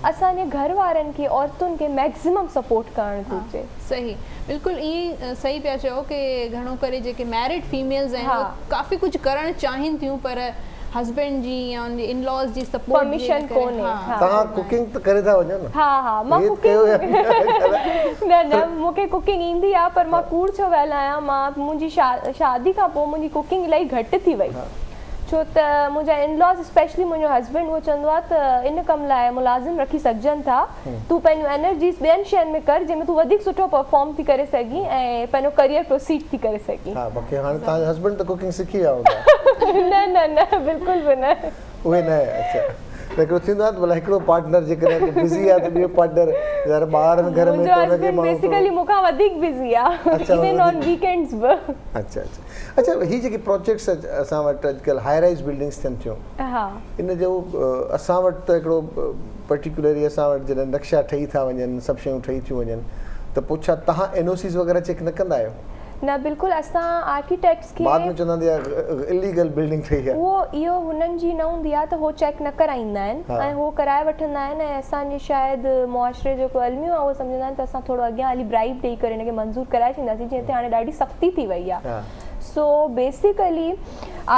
اسان جي گهر وارن کي عورتن کي ميڪزيمم سپورٽ ڪرڻ گهرجي. صحيح بلڪل ائين صحيح پيا چئو ڪي گهڻو ڪري جيڪي ميرڊ فيميلز آهن اهي ڪافي ڪجهه ڪرڻ چاهين ٿيون پر هسبينڊ جي يا ان جي ان لاز جي سپورٽ جي پرميشن ڪري ڪونهي ها ها. توهان ڪوڪنگ ته ڪري ٿا وڃو نه. ها ها مان هي ڪيو يا ڪوڪنگ نه نه مون کي ڪوڪنگ ايندي آ پر مان ڪوڙ ڇو ڳالهايان مان منهنجي شادي کان پوء منهنجي ڪوڪنگ الاهي گهٽ ٿي وئي ڇو ته منهنجا ان لاز اسپيشلي منهنجو هسبينڊ اهو چوندو آهي ته ان ڪم لاء ملازم رکي سگهجن ٿا تون پنهنجون انرجيز ٻين شين ۾ ڪر جنهن ۾ تون وڌيڪ سٺو پرفارم ٿي ڪري سگهين ۽ پنهنجو ڪريئر پروسيڊ ٿي ڪري سگهين. ها باقي هاڻي توهان جو هسبينڊ ته ڪوڪنگ سکي ويا هوندا. نه نه نه بلڪل به نه. اهي نه اڇا ته هڪڙو ٿيندو آهي ته ڀلا هڪڙو پارٽنر جيڪڏهن ڪو بزي آهي ته ٻيو پارٽنر ظاهر ٻار آهن گهر ۾ منهنجو ته ان کي هسبينڊ ماڻهو ٿورو بيسيڪلي مون کان وڌيڪ بزي آهي اڇا ايون آن ويڪينڊز به. اڇا اڇا اڇا هي جيڪي پروجيڪٽس اسان وٽ اڄڪلهه هائي رائز بلڊنگس ٿين ٿيون ان جو اسان وٽ ته هڪڙو پرٽيڪولرلي اسان وٽ جڏهن نقشا ٺهي ٿا وڃن سڀ شيون ٺهي ٿيون وڃن ته پوء ڇا تهان اين او سيز وغيره چيڪ نه ڪندا آهيو؟ نه بلڪل اسان آرڪيٽيڪٽس کي بعد ۾ چوندا آهن ته اليگل بلڊنگ ٺهي آهي. اهو اهو هنن جي نه هوندي آهي ته هو چيڪ نه ڪرائيندا آهن ۽ هو ڪرائي وٺندا آهن ۽ اسان جي شايد معاشري جو هڪڙو الميو آهي اهو سمجهندا آهن ته اسان ٿورو اڳيان هلي برائيب ڏئي ڪري هن کي منظور ڪرائي ڇڏينداسين جيئن هتي هاڻي ڏاڍي سختي ٿي وئي آهي سو بيسيڪلي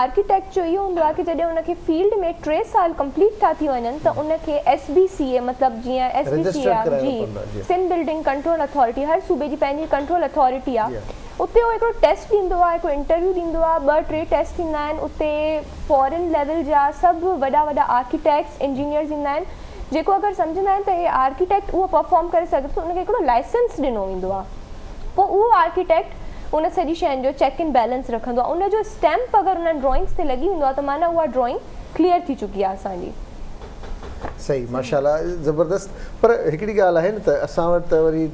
آرڪيٽيڪٽ جو اهو هوندو آهي ڪي جڏهن ان کي فيلڊ ۾ ٽي سال ڪمپليٽ ٿا ٿي وڃن ته ان کي ايس بي سي اي مطلب جيئن ايس بي سي اي جي سنڌ بلڊنگ ڪنٽرول اٿارٽي هر صوبي جي پنهنجي ڪنٽرول اٿارٽي آهي اتي هو هڪڙو ٽيسٽ ڏيندو آهي هڪڙو انٽرويو ڏيندو آهي ٻه ٽي ٽيسٽ ٿيندا آهن اتي فارين ليول جا سڀ وڏا وڏا آرڪيٽيڪٽس انجنيئرز ايندا آهن جيڪو اگر سمجهندا آهن ته هي آرڪيٽيڪٽ اهو پرفارم ڪري سگهي ٿو ته ان کي هڪڙو لائسنس ڏنو ويندو آهي پوء اهو آرڪيٽيڪٽ ان سڄي شين جو چيڪ اينڊ بيلنس رکندو آهي ان جو اسٽيمپ اگر انهن ڊرائنگس تي لڳي ويندو آهي ته معنيٰ اها ڊرائنگ ڪليئر ٿي چڪي آهي اسان جي. صحيح ماشاءالله زبردست پر هڪڙي ڳالهه آهي نه ته اسان وٽ ته وري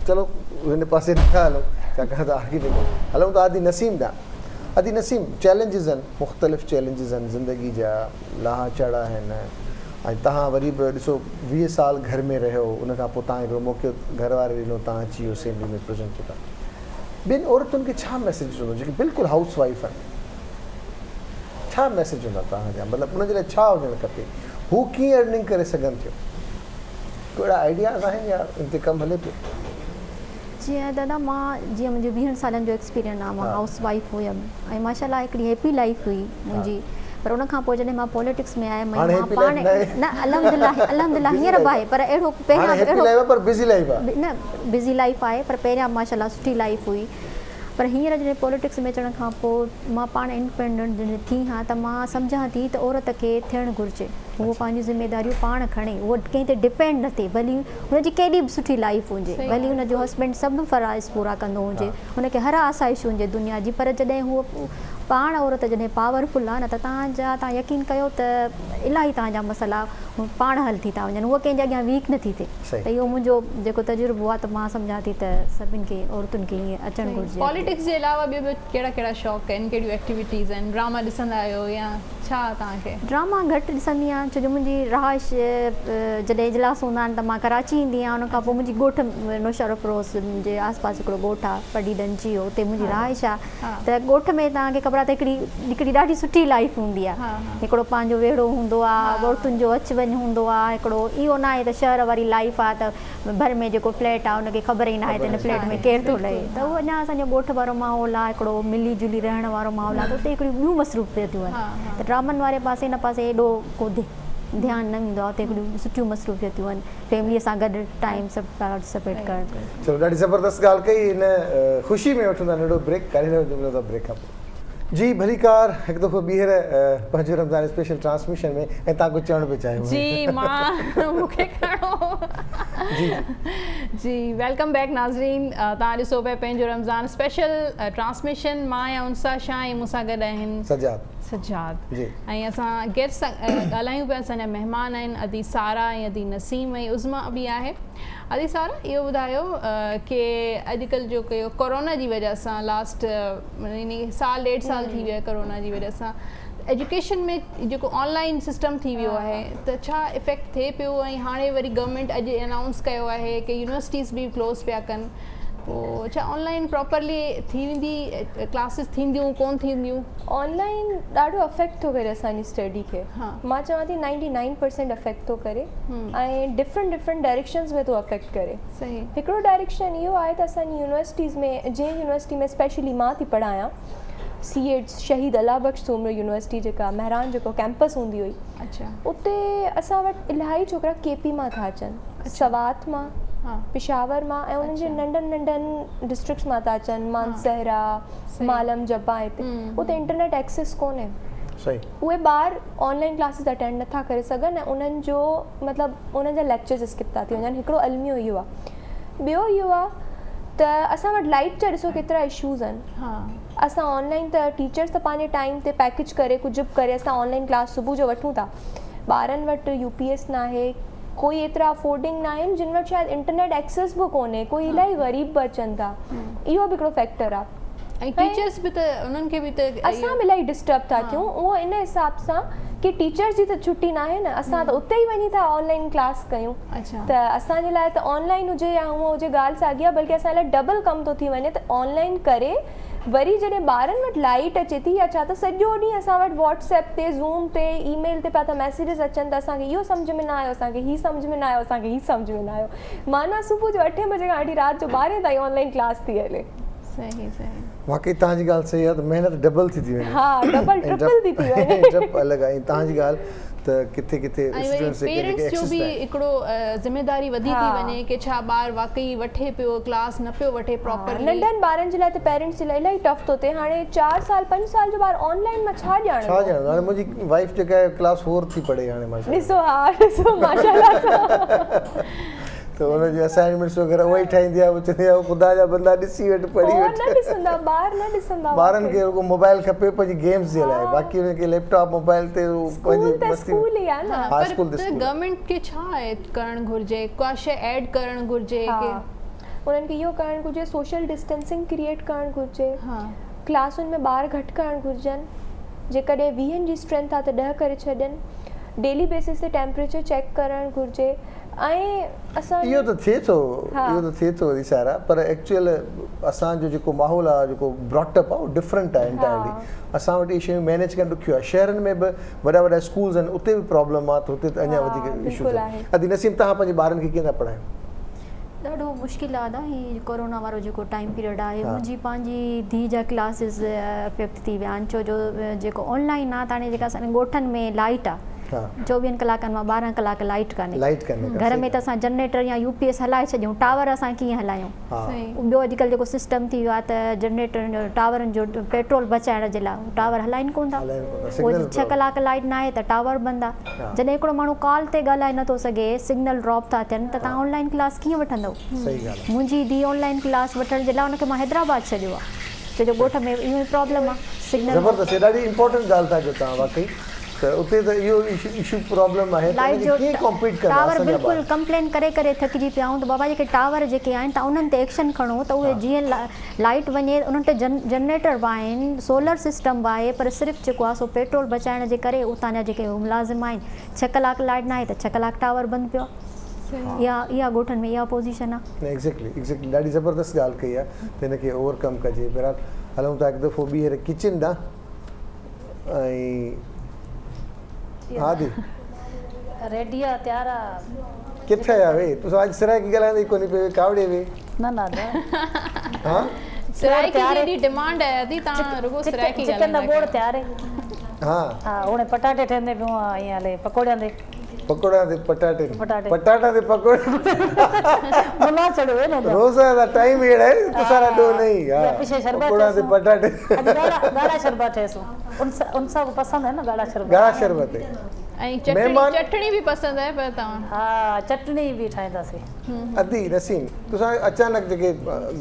چلو هن پاسي نٿا هلون ڇاڪاڻ ته آرڪيٽيڪٽ هلون ٿا ادي نسيم ڏانهن ادي نسيم چئلينجز آهن مختلف چئلينجز آهن زندگي جا لاها چاڙها آهن ۽ تهان وري به ڏسو 20 سال گهر ۾ رهيو ان کان پوء تهان هڪڙو موقعو گهر واري ڏنو تهان اچي ويو اسيمبلي ۾ پريزنٽ ٿيو ٿا ٻين عورتن کي ڇا ميسيج هوندو جيڪي بلڪل هائوس وائيف آهن ڇا ميسيج هوندا توهان جا مطلب انهن جي لاء ڇا هجڻ کپي هو ڪيئن ارننگ ڪري سگهن ٿيون ڪو اهڙا آئيڊياز آهن يا ان تي ڪم هلي پيو. جي دادا مان جيئن منهنجو ويهن سالن جو ايڪسپيرين آ مان هائوس وائيف هيم ۽ ماشاء الله هڪڙي هيپي لائيف هئي منهنجي پر ان کان پوء جڏهن مان پوليٽڪس ۾ آيم ۽ مان پاڻ نه الحمد لله الحمد لله هينئر به آهي پر اهڙو پهريان اهڙو پر بزي لائيف آ نه بزي لائيف آهي پر پهريان ماشاء الله سٺي لائيف هئي پر هينئر جڏهن پوليٽڪس ۾ اچڻ کان پوء مان پاڻ انڊپينڊنٽ جڏهن ٿي هان ته مان سمجهان ٿي ته عورت کي ٿيڻ گهرجي هوء پنهنجون ذميداريون پاڻ کڻي هوء ڪنهن تي ڊپينڊ نه ٿئي ڀلي هن جي ڪيڏي به سٺي لائيف هجي ڀلي هن جو هسبينڊ سڀ فرائض پورا ڪندو هجي هن کي هر آسائش هجي دنيا جي پر جڏهن هوء پاڻ عورت جڏهن پاورفل آهي نه ته توهان جا توهان يقين ڪيو ته الاهي توهان جا مسئلا پاڻ حل ٿي ٿا وڃن هوء ڪنهن جي اڳيان ويڪ نه ٿي ٿئي ته اهو منهنجو جيڪو تجربو آهي ته مان سمجهان ٿي ته سڀن کي عورتن کي ائين اچڻ گهرجي. پاليٽڪس جي علاوه ٻيو ٻيو ڪهڙا ڪهڙا شوق آهن ڪهڙيون ايڪٽيوٽيز آهن ڊراما ڏسندا آهيو يا ڇا توهان کي؟ ڊراما گهٽ ڏسندي آهيان ڇو جو منهنجي رهائش جڏهن اجلاس هوندا آهن ته مان ڪراچي ايندي آهيان ان کان پوء منهنجي ڳوٺ نوشهروفيروز جي آس پاس هڪڙو ڳوٺ آهي پڊي ڊنچي اتي منهنجي رهائش آهي ته ڳوٺ ۾ توهان کي خبر آهي ته هڪڙي هڪڙي ڏاڍي سٺي لائيف هوندي آهي هڪڙو پنهنجو ويڙهو هوندو آهي عورتن جو اچ وڃ هوندو آهي هڪڙو اهو نه آهي ته شهر واري لائيف آهي ته ڀر ۾ جيڪو فليٽ آهي ان کي خبر ئي نه آهي ته هن فليٽ ۾ ڪير ٿو رهي ته اهو اڃا اسان جو ڳوٺ وارو ماحول آهي هڪڙو ملي جلي رهڻ وارو ماحول آهي ته اتي هڪڙيون ٻيون مصروفيتون آهن ته ڊرامن واري پاسي هن پاسي ايڏو ڪو ڌيان نه ويندو آهي اتي هڪڙيون سٺيون مصروفيتون آهن فيملي سان گڏ ٽائيم سڀ پارٽيسپيٽ ڪرڻ. چلو ڏاڍي زبردست ڳالهه ڪئي ان خوشي ۾ وٺون ٿا ننڍڙو بريڪ ڪاڏي نه وڃجو ملون ٿا بريڪ کان پوء. جي ڀليڪار هڪ دفعو ٻيهر پنهنجو رمضان اسپيشل ٽرانسميشن ۾ ۽ تان ڪجهه چوڻ پئي چاهيو. جي مان مون کي کڻو. جي جي welcome back ناظرين توهان ڏسو پيا پنهنجو رمضان اسپيشل ٽرانسميشن مان آهيان انسا شاهه ۽ مون سان گڏ آهن سجاد سجاد ۽ اسان گيسٽ سان ڳالهايون پيا اسان جا مهمان آهن ادي سارا ۽ ادي نسيم ۽ عظميٰ به آهي ادي سارا اهو ٻڌايو ڪي اڄڪلهه جو ڪيو ڪورونا جي وجه سان لاسٽ يعني سال ڏيڍ سال ٿي ويو آهي ڪورونا جي وجه سان ايجوڪيشن ۾ جيڪو آن لائن سسٽم ٿي ويو آهي ته ڇا افيڪٽ ٿئي پيو ۽ هاڻي وري گورنمينٽ اڄ انائونس ڪيو آهي ڪي يونيورسٽيز به ڪلوز پيا ڪن پوء ڇا آن لائن پراپرلي ٿي ويندي ڪلاسز ٿينديون ڪون ٿينديون؟ آن لائن ڏاڍو افيڪٽ ٿو ڪري اسان جي اسٽڊي کي مان چوان ٿي نائنٽي نائن پرسينٽ افيڪٽ ٿو ڪري ۽ ڊفرنٽ ڊفرنٽ ڊائريڪشنز ۾ ٿو افيڪٽ ڪري هڪڙو ڊائريڪشن اهو آهي ته اسان جي يونيورسٽيز ۾ جنهن يونيورسٽي ۾ اسپيشلي مان ٿي پڙهايان سي ايڊز شهيد الله بخش سومرو يونيورسٽي جيڪا مهراڻ جيڪو ڪيمپس هوندي هئي اتي اسان وٽ الاهي ڇوڪرا ڪي پي مان ٿا اچن سوات مان پشاور مان ۽ انهن جي ننڍن ننڍن ڊسٽرڪٽس مان ٿا اچن مانسهرا مالم جبا هتي اتي انٽرنيٽ ايڪسيس ڪونهي اهي ٻار آن لائن ڪلاسز اٽينڊ نٿا ڪري سگهن ۽ انهن جو مطلب انهن جا ليڪچرز اسڪپ ٿا ٿي وڃن هڪڙو الميو اهو آهي ٻيو اهو آهي ته اسان وٽ لائٽ جا ڏسو ڪيترا اشوز آهن اسان آن لائن ته ٽيچرس ته پنهنجي ٽائيم تي پيڪيج ڪري ڪجهه به ڪري اسان آن لائن ڪلاس صبح جو وٺون ٿا ٻارن وٽ يو پي ايس ناهي ڪوئي ايترا افورڊنگ ناهن جن وٽ شايد انٽرنيٽ ايڪسيس به ڪونهي ڪوئي الاهي غريب به اچن ٿا اهو به هڪڙو فيڪٽر آهي ۽ ٽيچرس به ته انهن کي به ته اسان به الاهي ڊسٽرب ٿا ٿيون اهو ان حساب سان ڪي ٽيچرس جي ته ڇٽي ناهي نه اسان ته اتي ئي وڃي ٿا آن لائن ڪلاس ڪيون ته اسان جي لاء ته آن لائن هجي يا هونء هجي ڳالهه ساڳي آهي بلڪه اسان لاء ڊبل ڪم ٿو ٿي وڃي ته آن لائن ڪري وري جڏهن ٻارن وٽ لائيٽ اچي ٿي يا ڇا ته سڄو ڏينهن اسان وٽ واٽس ايپ تي زوم تي اي ميل تي پيا ٿا ميسيجز اچن ته اسان کي اهو سمجهه ۾ نه آيو اسان کي هي سمجهه ۾ نه آيو اسان کي هي سمجهه ۾ نه آيو معنيٰ صبح جو اٺين بجي کان وٺي رات جو ٻارهين تائين آن لائن ڪلاس ٿي هلي. صحيح صحيح. واقعي توهان جي ڳالهه صحيح آهي ته محنت ڊبل ٿي ٿي وڃي ها ڊبل ٽرپل ٿي ٿي وڃي ڊپ الڳ آهي ۽ توهان جي ڳالهه ته ڪٿي ڪٿي ۽ وري اسٽوڊنٽس جيڪي جيڪي پيرنٽس جو ايڪسس به ناهي هڪڙو ذميداري وڌي ٿي ها وڃي ڪي ڇا ٻار واقعي وٺي پيو ڪلاس نه پيو وٺي ها پراپرلي. ننڍن ٻارن جي لاء ته پيرنٽس جي لاء الاهي ٽف ٿو ٿئي هاڻي چار سال پنج سال جو ٻار آن لائن مان ڇا ڇا ڄاڻندو. ڄاڻندو هاڻي منهنجي وائيف جيڪا آهي ڪلاس فور ٿي پڙهي هاڻي ماشاءالله. ڏسو ها ڏسو ماشاءالله سان. ته ان جي اسائنمينٽس وغيره اها ئي ٺاهيندي آهي چوندي آهي خدا جا بندا ڏسي وٺ پڙهي هو وٺ نه ڏسندا ٻار نه ڏسندا ٻارن کي رڳو موبائل کپي پنهنجي گيمز جي لاء باقي انهن کي ليپ ٽاپ موبائل تي پنهنجي مستي اسڪول ته اسڪول ئي آهي نه ها اسڪول ته پر گورنمينٽ کي ڇا ڪرڻ گهرجي ڪا شي ايڊ ڪرڻ گهرجي ڪي انهن کي اهو ڪرڻ گهرجي سوشل ڊسٽنسنگ ڪريئيٽ ڪرڻ گهرجي ڪلاسن ۾ ٻار گهٽ ڪرڻ گهرجن جيڪڏهن ويهن جي اسٽرينٿ آهي ته ڏهه ڪري ڇڏين ڊيلي بيسس تي ٽيمپريچر چيڪ ڪرڻ گهرجي ۽ اسان اهو ته ٿئي ٿو اهو ته ٿئي ٿو ادي سارا پر ايڪچوئل اسان جو جيڪو ماحول آهي جيڪو براٽ اپ آهي اهو ڊفرنٽ آهي انٽائرلي اسان وٽ اهي شيون مينيج ڪرڻ ڏکيو آهي شهرن ۾ به وڏا وڏا اسڪولز آهن اتي به پرابلم آهي ته هتي ته اڃا وڌيڪ اشوز آهن ادي نسيم توهان پنهنجي ٻارن کي ڪيئن ٿا پڙهايو؟ ڏاڍو مشڪل آهي ادا هي ڪورونا وارو جيڪو ٽائيم پيريڊ آهي منهنجي پنهنجي ڌي جا ڪلاسز افيڪٽ ٿي ويا آهن ڇو جو جيڪو آن لائن آهي ته هاڻي جيڪا اسان جي ڳوٺن ۾ لائيٽ آهي چوويهن ڪلاڪن مان 12 ڪلاڪ لائيٽ ڪانهي گهر ۾ ته اسان جنريٽر يا يو پي ايس هلائي ڇڏيون ٽاور اسان ڪيئن هلايون ٻيو اڄڪلهه جيڪو سسٽم ٿي ويو آهي ته جنريٽرن جو ٽاورن جو پيٽرول بچائڻ جي لاء ٽاور هلائين ڪونه ٿا پوء 6 ڪلاڪ لائيٽ ناهي ته ٽاور بند آهي جڏهن هڪڙو ماڻهو ڪال تي ڳالهائي نٿو سگهي سگنل ڊراپ ٿا ٿين ته توهان آن لائن ڪلاس ڪيئن وٺندو منهنجي ڌي آن لائن ڪلاس وٺڻ جي لاء ان کي مان حيدرآباد ڇڏيو آهي ڇو جو ڳوٺ ۾ اهو ئي پرابلم آهي سگنل زبردست ڏاڍي امپورٽنٽ ڳالهه ٿا ڪيو توهان واقعي ته اتي ته اهو اشو پرابلم آهي ته ان کي ڪيئن ڪمپيٽ ڪندا ٽاور اسان جا بلڪل ٻار. ڪمپلين ڪري ڪري ٿڪجي پيا آهيون ته بابا جيڪي ٽاور جيڪي آهن ته انهن تي ايڪشن کڻو ته اهي جيئن لائيٽ وڃي انهن تي جنريٽر به آهن سولر سسٽم به آهي پر صرف جيڪو آهي سو پيٽرول بچائڻ جي ڪري اتان جا جيڪي ملازم آهن 6 ڪلاڪ لائيٽ ناهي ته 6 ڪلاڪ ٽاور بند پيو آهي اها اها ڳوٺن ۾ اها پوزيشن آهي. نه ايگزيڪٽلي ايگزيڪٽلي ڏاڍي زبردست ڳالهه ڪئي آهي ته هن کي اوور ڪم ڪجي بهرحال هلون ٿا هڪ دفعو ٻيهر ڪچن ڏانهن. ۽ ها the. Ready آ تيار آ. ڪٿي آ وي تسان اڄ سرائيڪي ڳالهائيندي ڪوني پئي ڪاوڙي وي. نه نه ادا. ها. سرائيڪي جي ايڏي ڊمانڊ آهي ادي تان رڳو سرائيڪي چڪن دا ڳالهائيندا ٻوڙ ڪيو. تيار هي. ها. ها هوڻي پٽاٽي ٺهندي پيون ها ائين هلي پڪوڙيان the. پڪوڙا تي پٽاٽي پٽاٽا تي پڪوڙا ملا چڙهيو نه روزا دا ٽائيم اهڙا آهي تسارا ڏو نہیں ها پڪوڙا تي پٽاٽي ڳاڙها ڳاڙها شربت ٺهيسون ان ان سان پسند آهي نه ڳاڙها شربت ڳاڙها شربت. ۽ چٽڻي چٽڻي به پسند آهي پر توهان. ها چٽڻي به ٺاهينداسي. ادي نسيم تسان اچانڪ جيڪي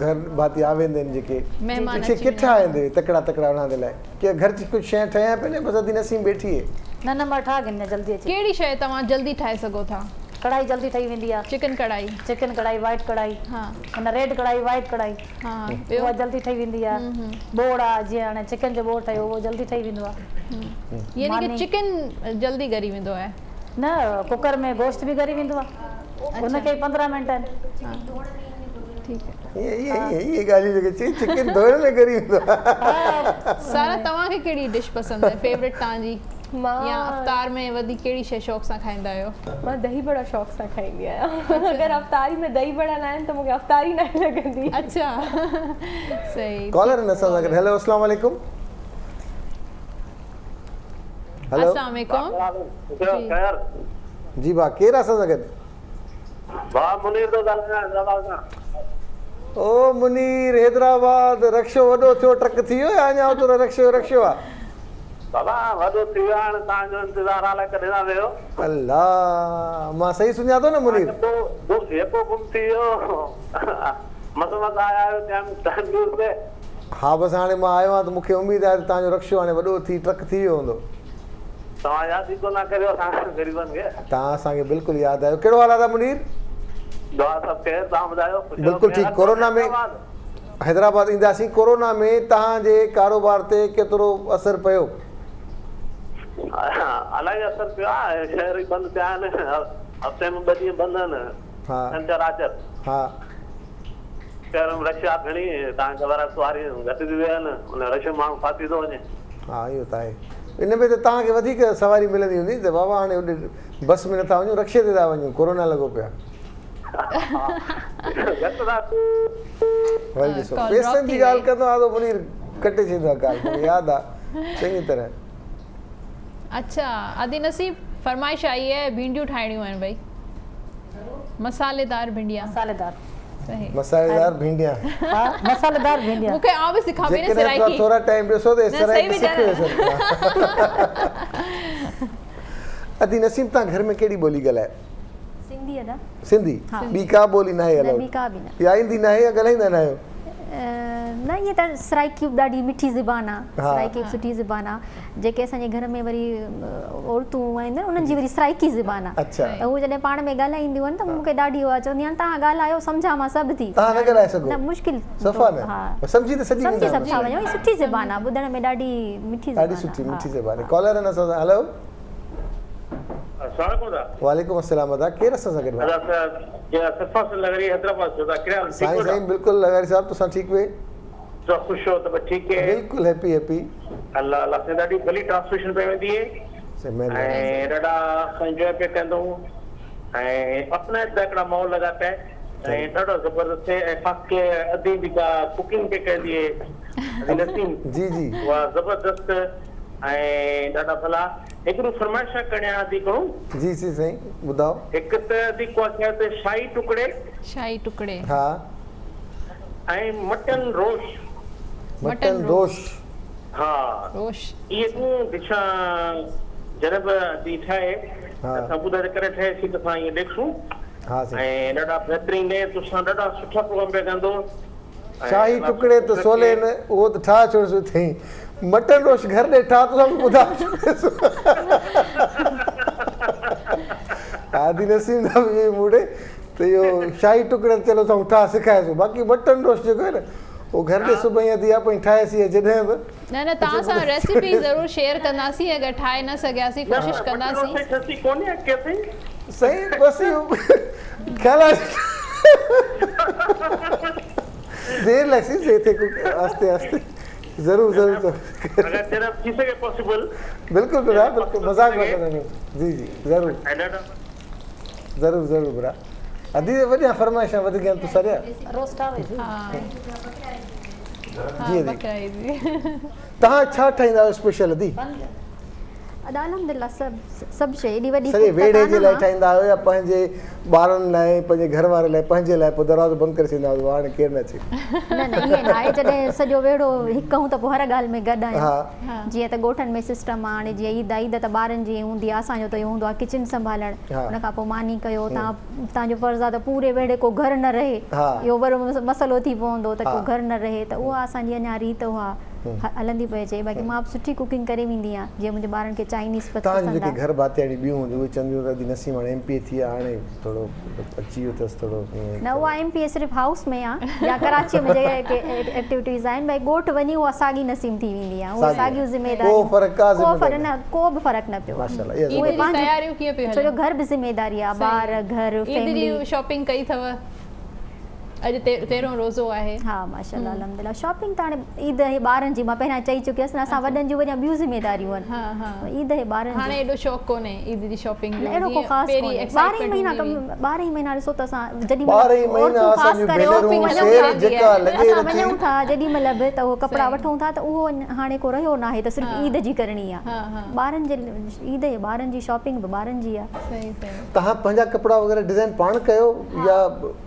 گهر ڀاتي آ ويندا آهن جيڪي مهمان پڇي اچي ڪٿان ويندا آيندي تڪڙا تڪڙا انهن جي لاء ڪي گهر جي ڪجهه شيء ٺهيا پئي نه بس ادي نسيم ٻيٺي هي. نه نه مان ٺاهه گهنيا جلدي اچي. ڪهڙي شيء توهان جلدي ٺاهي سگهو ٿا. ڪڙهائي جلدي ٺهي ويندي آ. چڪن ڪڙهائي. چڪن ڪڙهائي وائيٽ ڪڙهائي. ها. نه ريڊ ڪڙهائي وائيٽ ڪڙهائي. ها ٻيو. اها جلدي ٺهي ويندي آ. ٻوڙ آ جيئن هاڻي چڪن جو ٻوڙ ٺهيو اهو جلدي ٺهي ويندو آ. يعني ڪي چڪن جلدي ڳري ويندو آهي. نه ڪوڪر ۾ گوشت به ڳري ويندو آ. ان کي 15 منٽ آهن. ٺيڪ آهي. اهي اهي ڳالهيون جيڪي چئي چڪن ڌوئڻ ۾ ڳري ويندو آ. سارا توهان کي ڪهڙي ڊش پسند آهي فيورٽ توهان جي يا افطار ۾ وڌيڪ ڪهڙي شي شوق سان کائيندا آهيو؟ مان دهي بڙا شوق سان کائيندي آهيان اگر افطاري ۾ دهي بڙا نه آهن ته مونکي افطاري ناهي لڳندي. اڇا صحيح. ڪالر آهن اسان سان گڏ هيلو اسلام عليڪم. هيلو اسلام عليڪم. جي ڀاء ڪير آ اسان سان گڏ؟ ڀاء منير ٿو ڳالهايان حيدرآباد کان. او منير حيدرآباد رڪشو وڏو ٿيو ٽرڪ ٿي ويو يا اڃا اوترو رڪشو جو رڪشو آ. بابا وڏو ٿي ويو آ هاڻي توهان جو انتظار آ الائي ڪڏهن ٿا ويهو. الله مان صحيح سڃاتو نه منير. يڪو گم ٿي ويو مس مس آيا آهيو ٽائيم ٽائيم نيوز تي. ها بس هاڻي مان آيو آهيان ته مون کي اميد آهي ته توهان جو رڪشو هاڻي وڏو ٿي ٽرڪ ٿي ويو هوندو. توهان ياد ئي ڪونه ٿا ڪريو اسان غريبن کي. توهان اسان کي بلڪل ياد آهيو. ڪهڙو حال آهي ادا منير؟ دعا سڀ خير توهان ٻڌايو خوش آهيو بلڪل ٺيڪ ڪورونا ۾ حيدرآباد اينداسين ڪورونا ۾ توهان جي ڪاروبار تي ڪيترو اثر پيو؟ الاهي اثر پيو آهي شهر ئي بند پيا آهن هفتي ۾ ٻه ڏينهن بند آهن ڇنڇر آچر. ها. شهر ۾ رش آ گهڻي توهان کي خبر آ سواريون گهٽ ٿي ويون آهن ان رش ۾ ماڻهو ڦاسي ٿو وڃي. ها اهو ته آهي ان ۾ ته توهان کي وڌيڪ سواري ملندي هوندي ته بابا هاڻي هوڏي بس ۾ نٿا وڃون رڪشي تي ٿا وڃون ڪورونا لڳو پيو آهي. وري ڏسو پيسن جي ڳالهه ڪندو آهي ته منير ڪٽي ڇڏيندو آهي ڳالهه مونکي ياد آهي چڱي طرح. اڇا ادي نصيب فرمائش آئي آهي ڀينڊيون ٺاهڻيون آهن ڀئي مصالحيدار ڀينڊيان. مصالحيدار صحيح مصالحيدار ڀينڊيان. ها مصالحيدار ڀينڊيان. مونکي آئون به سکان پئي نه جيڪڏهن سرائيڪي. ٿورا ٽائيم ڏسو ته سرائيڪي سکي ويسو. ادي نسيم توهان گهر ۾ ڪهڙي ٻولي ڳالهايو؟ سنڌي ادا. سنڌي ٻي ڪا ٻولي ناهي نه ٻي ڪا به نه. يا ايندي ناهي يا ڳالهائيندا ناهيو؟ نه ائين ته سرائيڪي به ڏاڍي مٺي زبان آ سرائيڪي به سٺي زبان آ جيڪي اسان جي گهر ۾ وري عورتون آهن انهن جي وري سرائيڪي زبان آ ته هو جڏهن پاڻ ۾ ڳالهائينديون آهن ته مون کي ڏاڍي اها چونديون آهن توهان ڳالهايو سمجهان مان سڀ ٿي. توهان نه ڳالهائي سگهو؟ نه مشڪل صفا نه سمجهي ته سڄي سمجهي سڀ ٿا وڃون سٺي زبان آ ٻڌڻ ۾ ڏاڍي مٺي زبان آ. ڏاڍي سٺي مٺي زبان آ. ڪالر آهن اسان سان هلو. السلام عليڪم ادا. وعليڪم السلام ادا ڪير اسان سان گڏ ادا سرفراز لغاري حيدرآباد سان ادا ڪهڙا حال سائين سائين بلڪل لغاري صاحب تسان ٺيڪ وي تسان خوش هو تب ٺيڪ هي بلڪل هيپي هيپي الله الله سائين ڏاڍي ڀلي ٽرانسميشن پئي ويندي هي سائين مهرباني ۽ ڏاڍا اسان انجوائي پئي ڪندو ۽ اپنائت جا هڪڙا ماحول لڳا پيا ۽ ڏاڍو زبردست هي ۽ خاص ڪري ادي جيڪا ڪوڪنگ پئي ڪندي هي ادي نسيم جي جي اها زبردست ۽ ڏاڍا ڀلا هڪڙو فرمائش آ ڪرڻيان ادي ڪڻو. جي جي سائين ٻڌاء. هڪ ته ادي ڪو آکيا ته شاهي ٽڪڙي. شاهي ٽڪڙي. ها. ۽ مٽن روش. مٽن روسٽ. ها. روش. اهي ٻه ڊشان جڏهن به ادي ٺاهي ته اسان ٻڌائي ته ڪڏهن ٺاهي سي ته اسان ائين ڏيکسون. ها سائين. ۽ ڏاڍا بهترين ڏي تسان ڏاڍا سٺا پروگرام پيا ڪندو. شاهي ٽڪڙي ته سولي نه اهو ته ٺاهه ڇوڙيس اٿئي مٽن روش گهر ڏي ٺاهه تو سان ٻڌا ڇوڙيس ادي نسيم صاحب اهو ئي موڙي ته اهو شاهي ٽڪڙي ته چلو اسان ٺاهه سکايس باقي مٽن روش جيڪو آهي نه اهو گهر ڏي سڀئي ادي آپئي ٺاهيسي جڏهن به نه نه توهان سان ريسيپي ضرور شيئر ڪنداسين اگر ٺاهي نه سگهياسين ڪوشش ڪنداسين. سائين بس اهو خيال آهي دير لڳسي سي ٿي آهستي آهستي ضرور ضرور اگر جڏهن ٿي سگهي پاسيبل بلڪل برا بلڪل مذاق نه ڪندا جي جي ضرور ضرور ضرور برا ادي وڏيان فرمائشان وڌ گيان تو سريا روسٽ آوي جي ادي تهان ڇا ٺاهيندا آهيو اسپيشل ادي؟ ادا الحمدلله سڀ سڀ شيء ايڏي وڏي سڄي ڪڪ ته ويڙهي جي ڪانه لاء هان. ٺاهيندا آهيو يا پنهنجي ٻارن لاء پنهنجي گهر واري لاء پنهنجي لاء پوء دروازو بند ڪري ڇڏيندا آهيو ته هاڻي ڪير نه اچي. نه نه ائين نه آهي جڏهن سڄو ويڙهو هڪ هون ته پوء هر ڳالهه ۾ گڏ آهيون جيئن ته ڳوٺن ۾ سسٽم آهي هاڻي جيئن عيد آهي عيد ته ٻارن جي هوندي آهي اسان جو ته اهو هوندو آهي ڪچن سنڀالڻ ان کان پوء ماني ڪيو تان تان جو فرض آهي ته پوري ويڙهي ڪو گهر نه رهي اهو وڏو مسئلو ٿي پوندو ته ڪو گهر نه رهي ته اها اسان جي اڃا ريت اها هلندي پئي اچي باقي مان به سٺي ڪوڪنگ ڪري ويندي آهيان جيئن منهنجي ٻارن کي چائنيز توهان جون پسند جيڪي آهي. گهر ڀاتياڻيون ٻيون هونديون اهي چونديون ته ادي نسيم هاڻي ايم پي اي ٿي آهي هاڻي ٿورو اچي ويو اٿس ٿورو ائين نه اها ايم پي اي صرف هائوس ۾ آهي يا ڪراچي ۾ جيڪي ايڪٽيوٽيز آهن ڀئي ڳوٺ وڃي اها ساڳي نسيم ٿي ويندي آهي اهي ساڳيون ذميداريون ڪو فرق ڪا ڪو فرق نه ڪو به فرق نه پيو آهي ماشاءالله اها عيد جي تياريون ڪيئن پيون هلن؟ ڇو جو گهر به ذميداري آهي ٻار گهر عيد جي شاپنگ ڪئي اٿو؟ اڄ تيرهون روزو آهي. ها ماشاءالله الحمدلله شاپنگ ته هاڻي عيد اهي ٻارن جي مان پهريان چئي چڪي هيس نه اسان وڏن جون وري ٻيون ذميداريون آهن عيد اهي ٻارن جي هاڻي ايڏو شوق ڪونهي عيد جي شاپنگ جو نه اهڙو ڪو خاص ڪونهي ٻارهن ئي مهينا ڪم ٻارهن ئي مهينا ڏسو ته اسان جڏي مهل عورتون خاص ڪري اسان وڃون ٿا جيڏي مهل به ته اهو ڪپڙا وٺون ٿا ته اهو هاڻي ڪو رهيو ناهي ته صرف عيد جي ڪرڻي آهي ٻارن جي عيد اهي ٻارن جي شاپنگ به ٻارن جي آهي. توهان پنهنجا ڪپڙا وغيره ڊزائن پاڻ ڪيو يا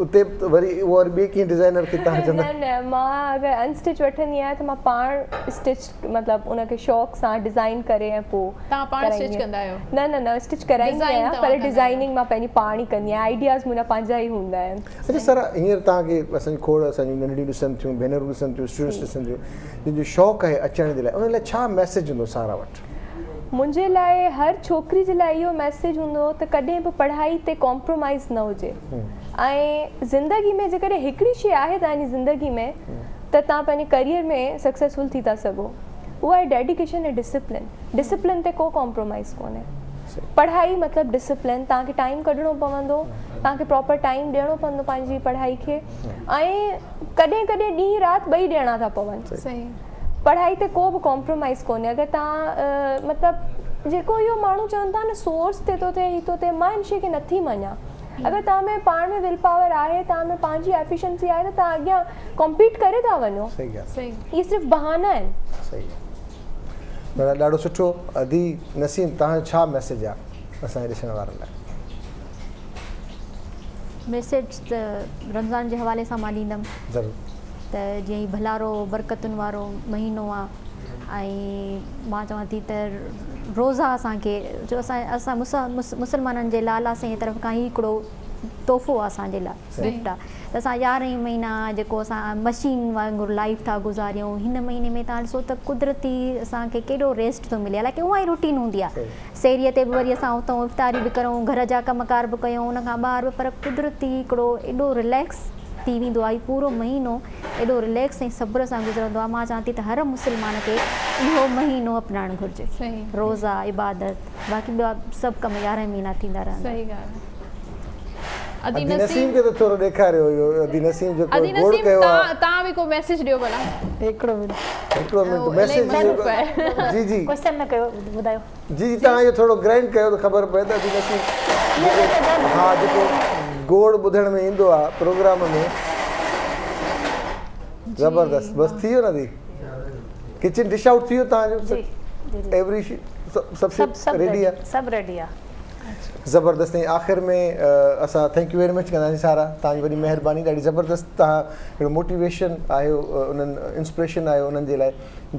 اتي وري اهو وري ٻئي ڪنهن ڊزائنر کي توهان چوندا. نه نه مان اگر ان اسٽچ وٺندي آهيان ته مان پاڻ اسٽچ مطلب ان کي شوق سان ڊزائن ڪري ۽ پوء توهان پاڻ اسٽچ ڪندا آهيو؟ نه نه نه اسٽچ ڪرائيندي آهيان پر ڊزائننگ مان پنهنجي پاڻ ئي ڪندي آهيان آئيڊياز منهنجا پنهنجا ئي هوندا آهن. اڇا سارا هينئر توهان کي اسان جي کوڙ اسان جون ننڍڙيون ڏسن ٿيون ڀينرون ڏسن ٿيون اسٽوڊنٽس ڏسن ٿيون جن جو شوق آهي اچڻ جي لاء انهن لاء ڇا ميسيج هوندو سارا وٽ؟ منهنجي لاء هر ڇوڪري جي لاء اهو ميسيج هوندو ته ڪڏهن به پڙهائي تي ڪمپرومائز نه هجي ۽ زندگي ۾ جيڪڏهن هڪڙي شي آهي توهان جي زندگي ۾ ته توهان پنهنجي ڪريئر ۾ سڪسيسفل ٿي ٿا سگهو اها آهي ڊيڊيڪيشن ۽ ڊسپلن ڊسپلن تي ڪو ڪمپرومائز ڪونهي پڙهائي مطلب ڊسپلن توهان کي ٽائيم ڪڍڻو پوندو توهان کي پراپر ٽائيم ڏيڻو پوندو پنهنجي پڙهائي کي ۽ ڪڏهن ڪڏهن ڏينهن رات ٻئي ڏيڻا ٿا پون پڙهائي تي ڪو به ڪمپرومائز ڪونهي اگر توهان مطلب جيڪو اهو ماڻهو چون ٿا نه سورس تي ٿو ٿئي هي ٿو ٿئي مان ان شي کي نٿي مڃان اگر توهان ۾ پاڻ ۾ will power آهي توهان ۾ پنهنجي ايفيشنسي آهي ته توهان اڳيان ڪمپيٽ ڪري ٿا وڃو اهي صرف بهانا آهن. صحيح آهي ڏاڍو سٺو ادي نسيم توهان جو ڇا ميسيج آهي اسان جي ڏسڻ وارن لاء. ميسيج ته رمضان جي حوالي سان مان ڏيندم ضرور. ته جيئن هي ڀلارو برڪتن وارو مهينو آ ۽ مان چوان ٿي ته روزا اسان کي جو اسان اسان مسلمانن جي لاء الله سائين جي طرف کان هي هڪڙو تحفو آ اسان جي لاء گفٽ آ ته اسان يارهن ئي مهينا جيڪو اسان مشين وانگر لائف ٿا گذاريون هن مهيني ۾ تان ڏسو ته قدرتي اسان کي ڪيڏو ريسٽ ٿو ملي حالانڪه اها ئي روٽين هوندي آ سحريء تي به وري اسان اتان افطاري به ڪرون، گهر جا ڪم ڪار به ڪيون، ان کان ٻاهر به پر قدرتي هڪڙو ايڏو رليڪس ٿي ويندو آهي، پورو مهينو ايڏو رليڪس ۽ صبر سان گذرندو آهي، مان چوان ٿي ته هر مسلمان کي اهو مهينو اپنائڻ گهرجي، روزا، عبادت، باقي ٻيا سڀ ڪم يارهن مهينا ٿيندا رهندا. ادي نسيم کي ته ٿورو ڏيکاريو اهو ادي نسيم جيڪو ادي گوڙ نسيم ڪيو آ. تان به ڪو ميسيج ڏيو ڀلا. هڪڙو منٽ. هڪڙو منٽ ميسيج جي جي. ڪوئسچن نه ڪيو ٻڌايو. جي جي تان اهو ٿورو گرائنڊ ڪيو ته خبر پئي ته ادي نسيم ها جيڪو گوڙ ٻڌڻ ۾ ايندو آ پروگرام ۾ زبردست بس ٿي ويو نه ادي ڪچن ڊش آئوٽ ٿي ويو تان جو ايوري سڀ سڀ ريڊي آ سڀ ريڊي آ. زبردست ۽ آخر ۾ اسان thank you very much ڪنداسين سارا توهان جي وڏي مهرباني ڏاڍي زبردست توهان هڪڙو موٽيويشن آهيو انهن انسپريشن آهيو انهن جي لاء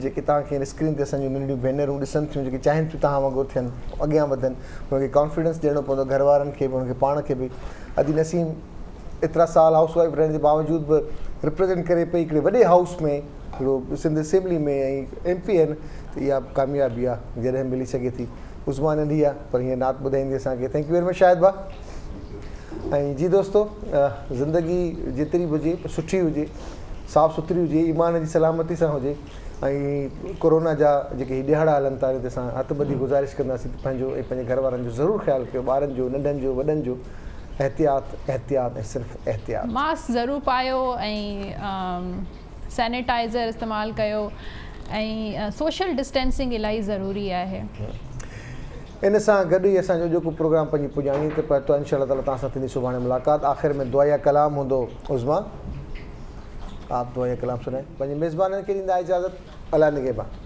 جيڪي توهان کي اسڪرين تي اسان جون ننڍڙيون ڀينرون ڏسن ٿيون جيڪي چاهين ٿيون توهان وانگر ٿين اڳيان وڌن انهن کي ڪانفيڊنس ڏيڻو پوندو گهر وارن کي به انهن کي پاڻ کي به ادي نسيم ايترا سال هائوس وائيف رهڻ جي باوجود به ريپريزنٽ ڪري پئي هڪڙي وڏي هائوس ۾ هڪڙو سنڌ اسيمبلي ۾ ۽ ايم پي آهن ته اها ڪاميابي آهي جڏهن ملي سگهي ٿي عظميٰ ننڍي آ پر هيئن نعت ٻڌائيندي اسان کي thank you very much Shahid ڀا ۽ جي دوستو زندگي جيتري به هجي سٺي هجي صاف سٿري هجي ايمان جي سلامتي سان هجي ۽ ڪورونا جا جيڪي هي ڏهاڙا هلن ٿا ان تي اسان هٿ ٻڌي گذارش ڪنداسين ته پنهنجو ۽ پنهنجي گهر وارن جو ضرور خيال ڪيو ٻارن جو ننڍن جو وڏن جو احتياط احتياط ۽ صرف احتياط. ماسڪ ضرور پايو ۽ سينيٽائزر استعمال ڪيو ۽ سوشل ڊسٽينسنگ الاهي ضروري آهي. ان سان گڏ ئي اسان جو اڄوڪو پروگرام پنهنجي پڄاڻي تي پهتو آهي انشاء الله تعالي توهان سان ٿيندي سڀاڻي ملاقات آخر ۾ دعائيه ڪلام هوندو عظميٰ آپ دعائيه ڪلام سنائي پنهنجي ميزبانن کي ڏيندا اجازت الله نگهبان.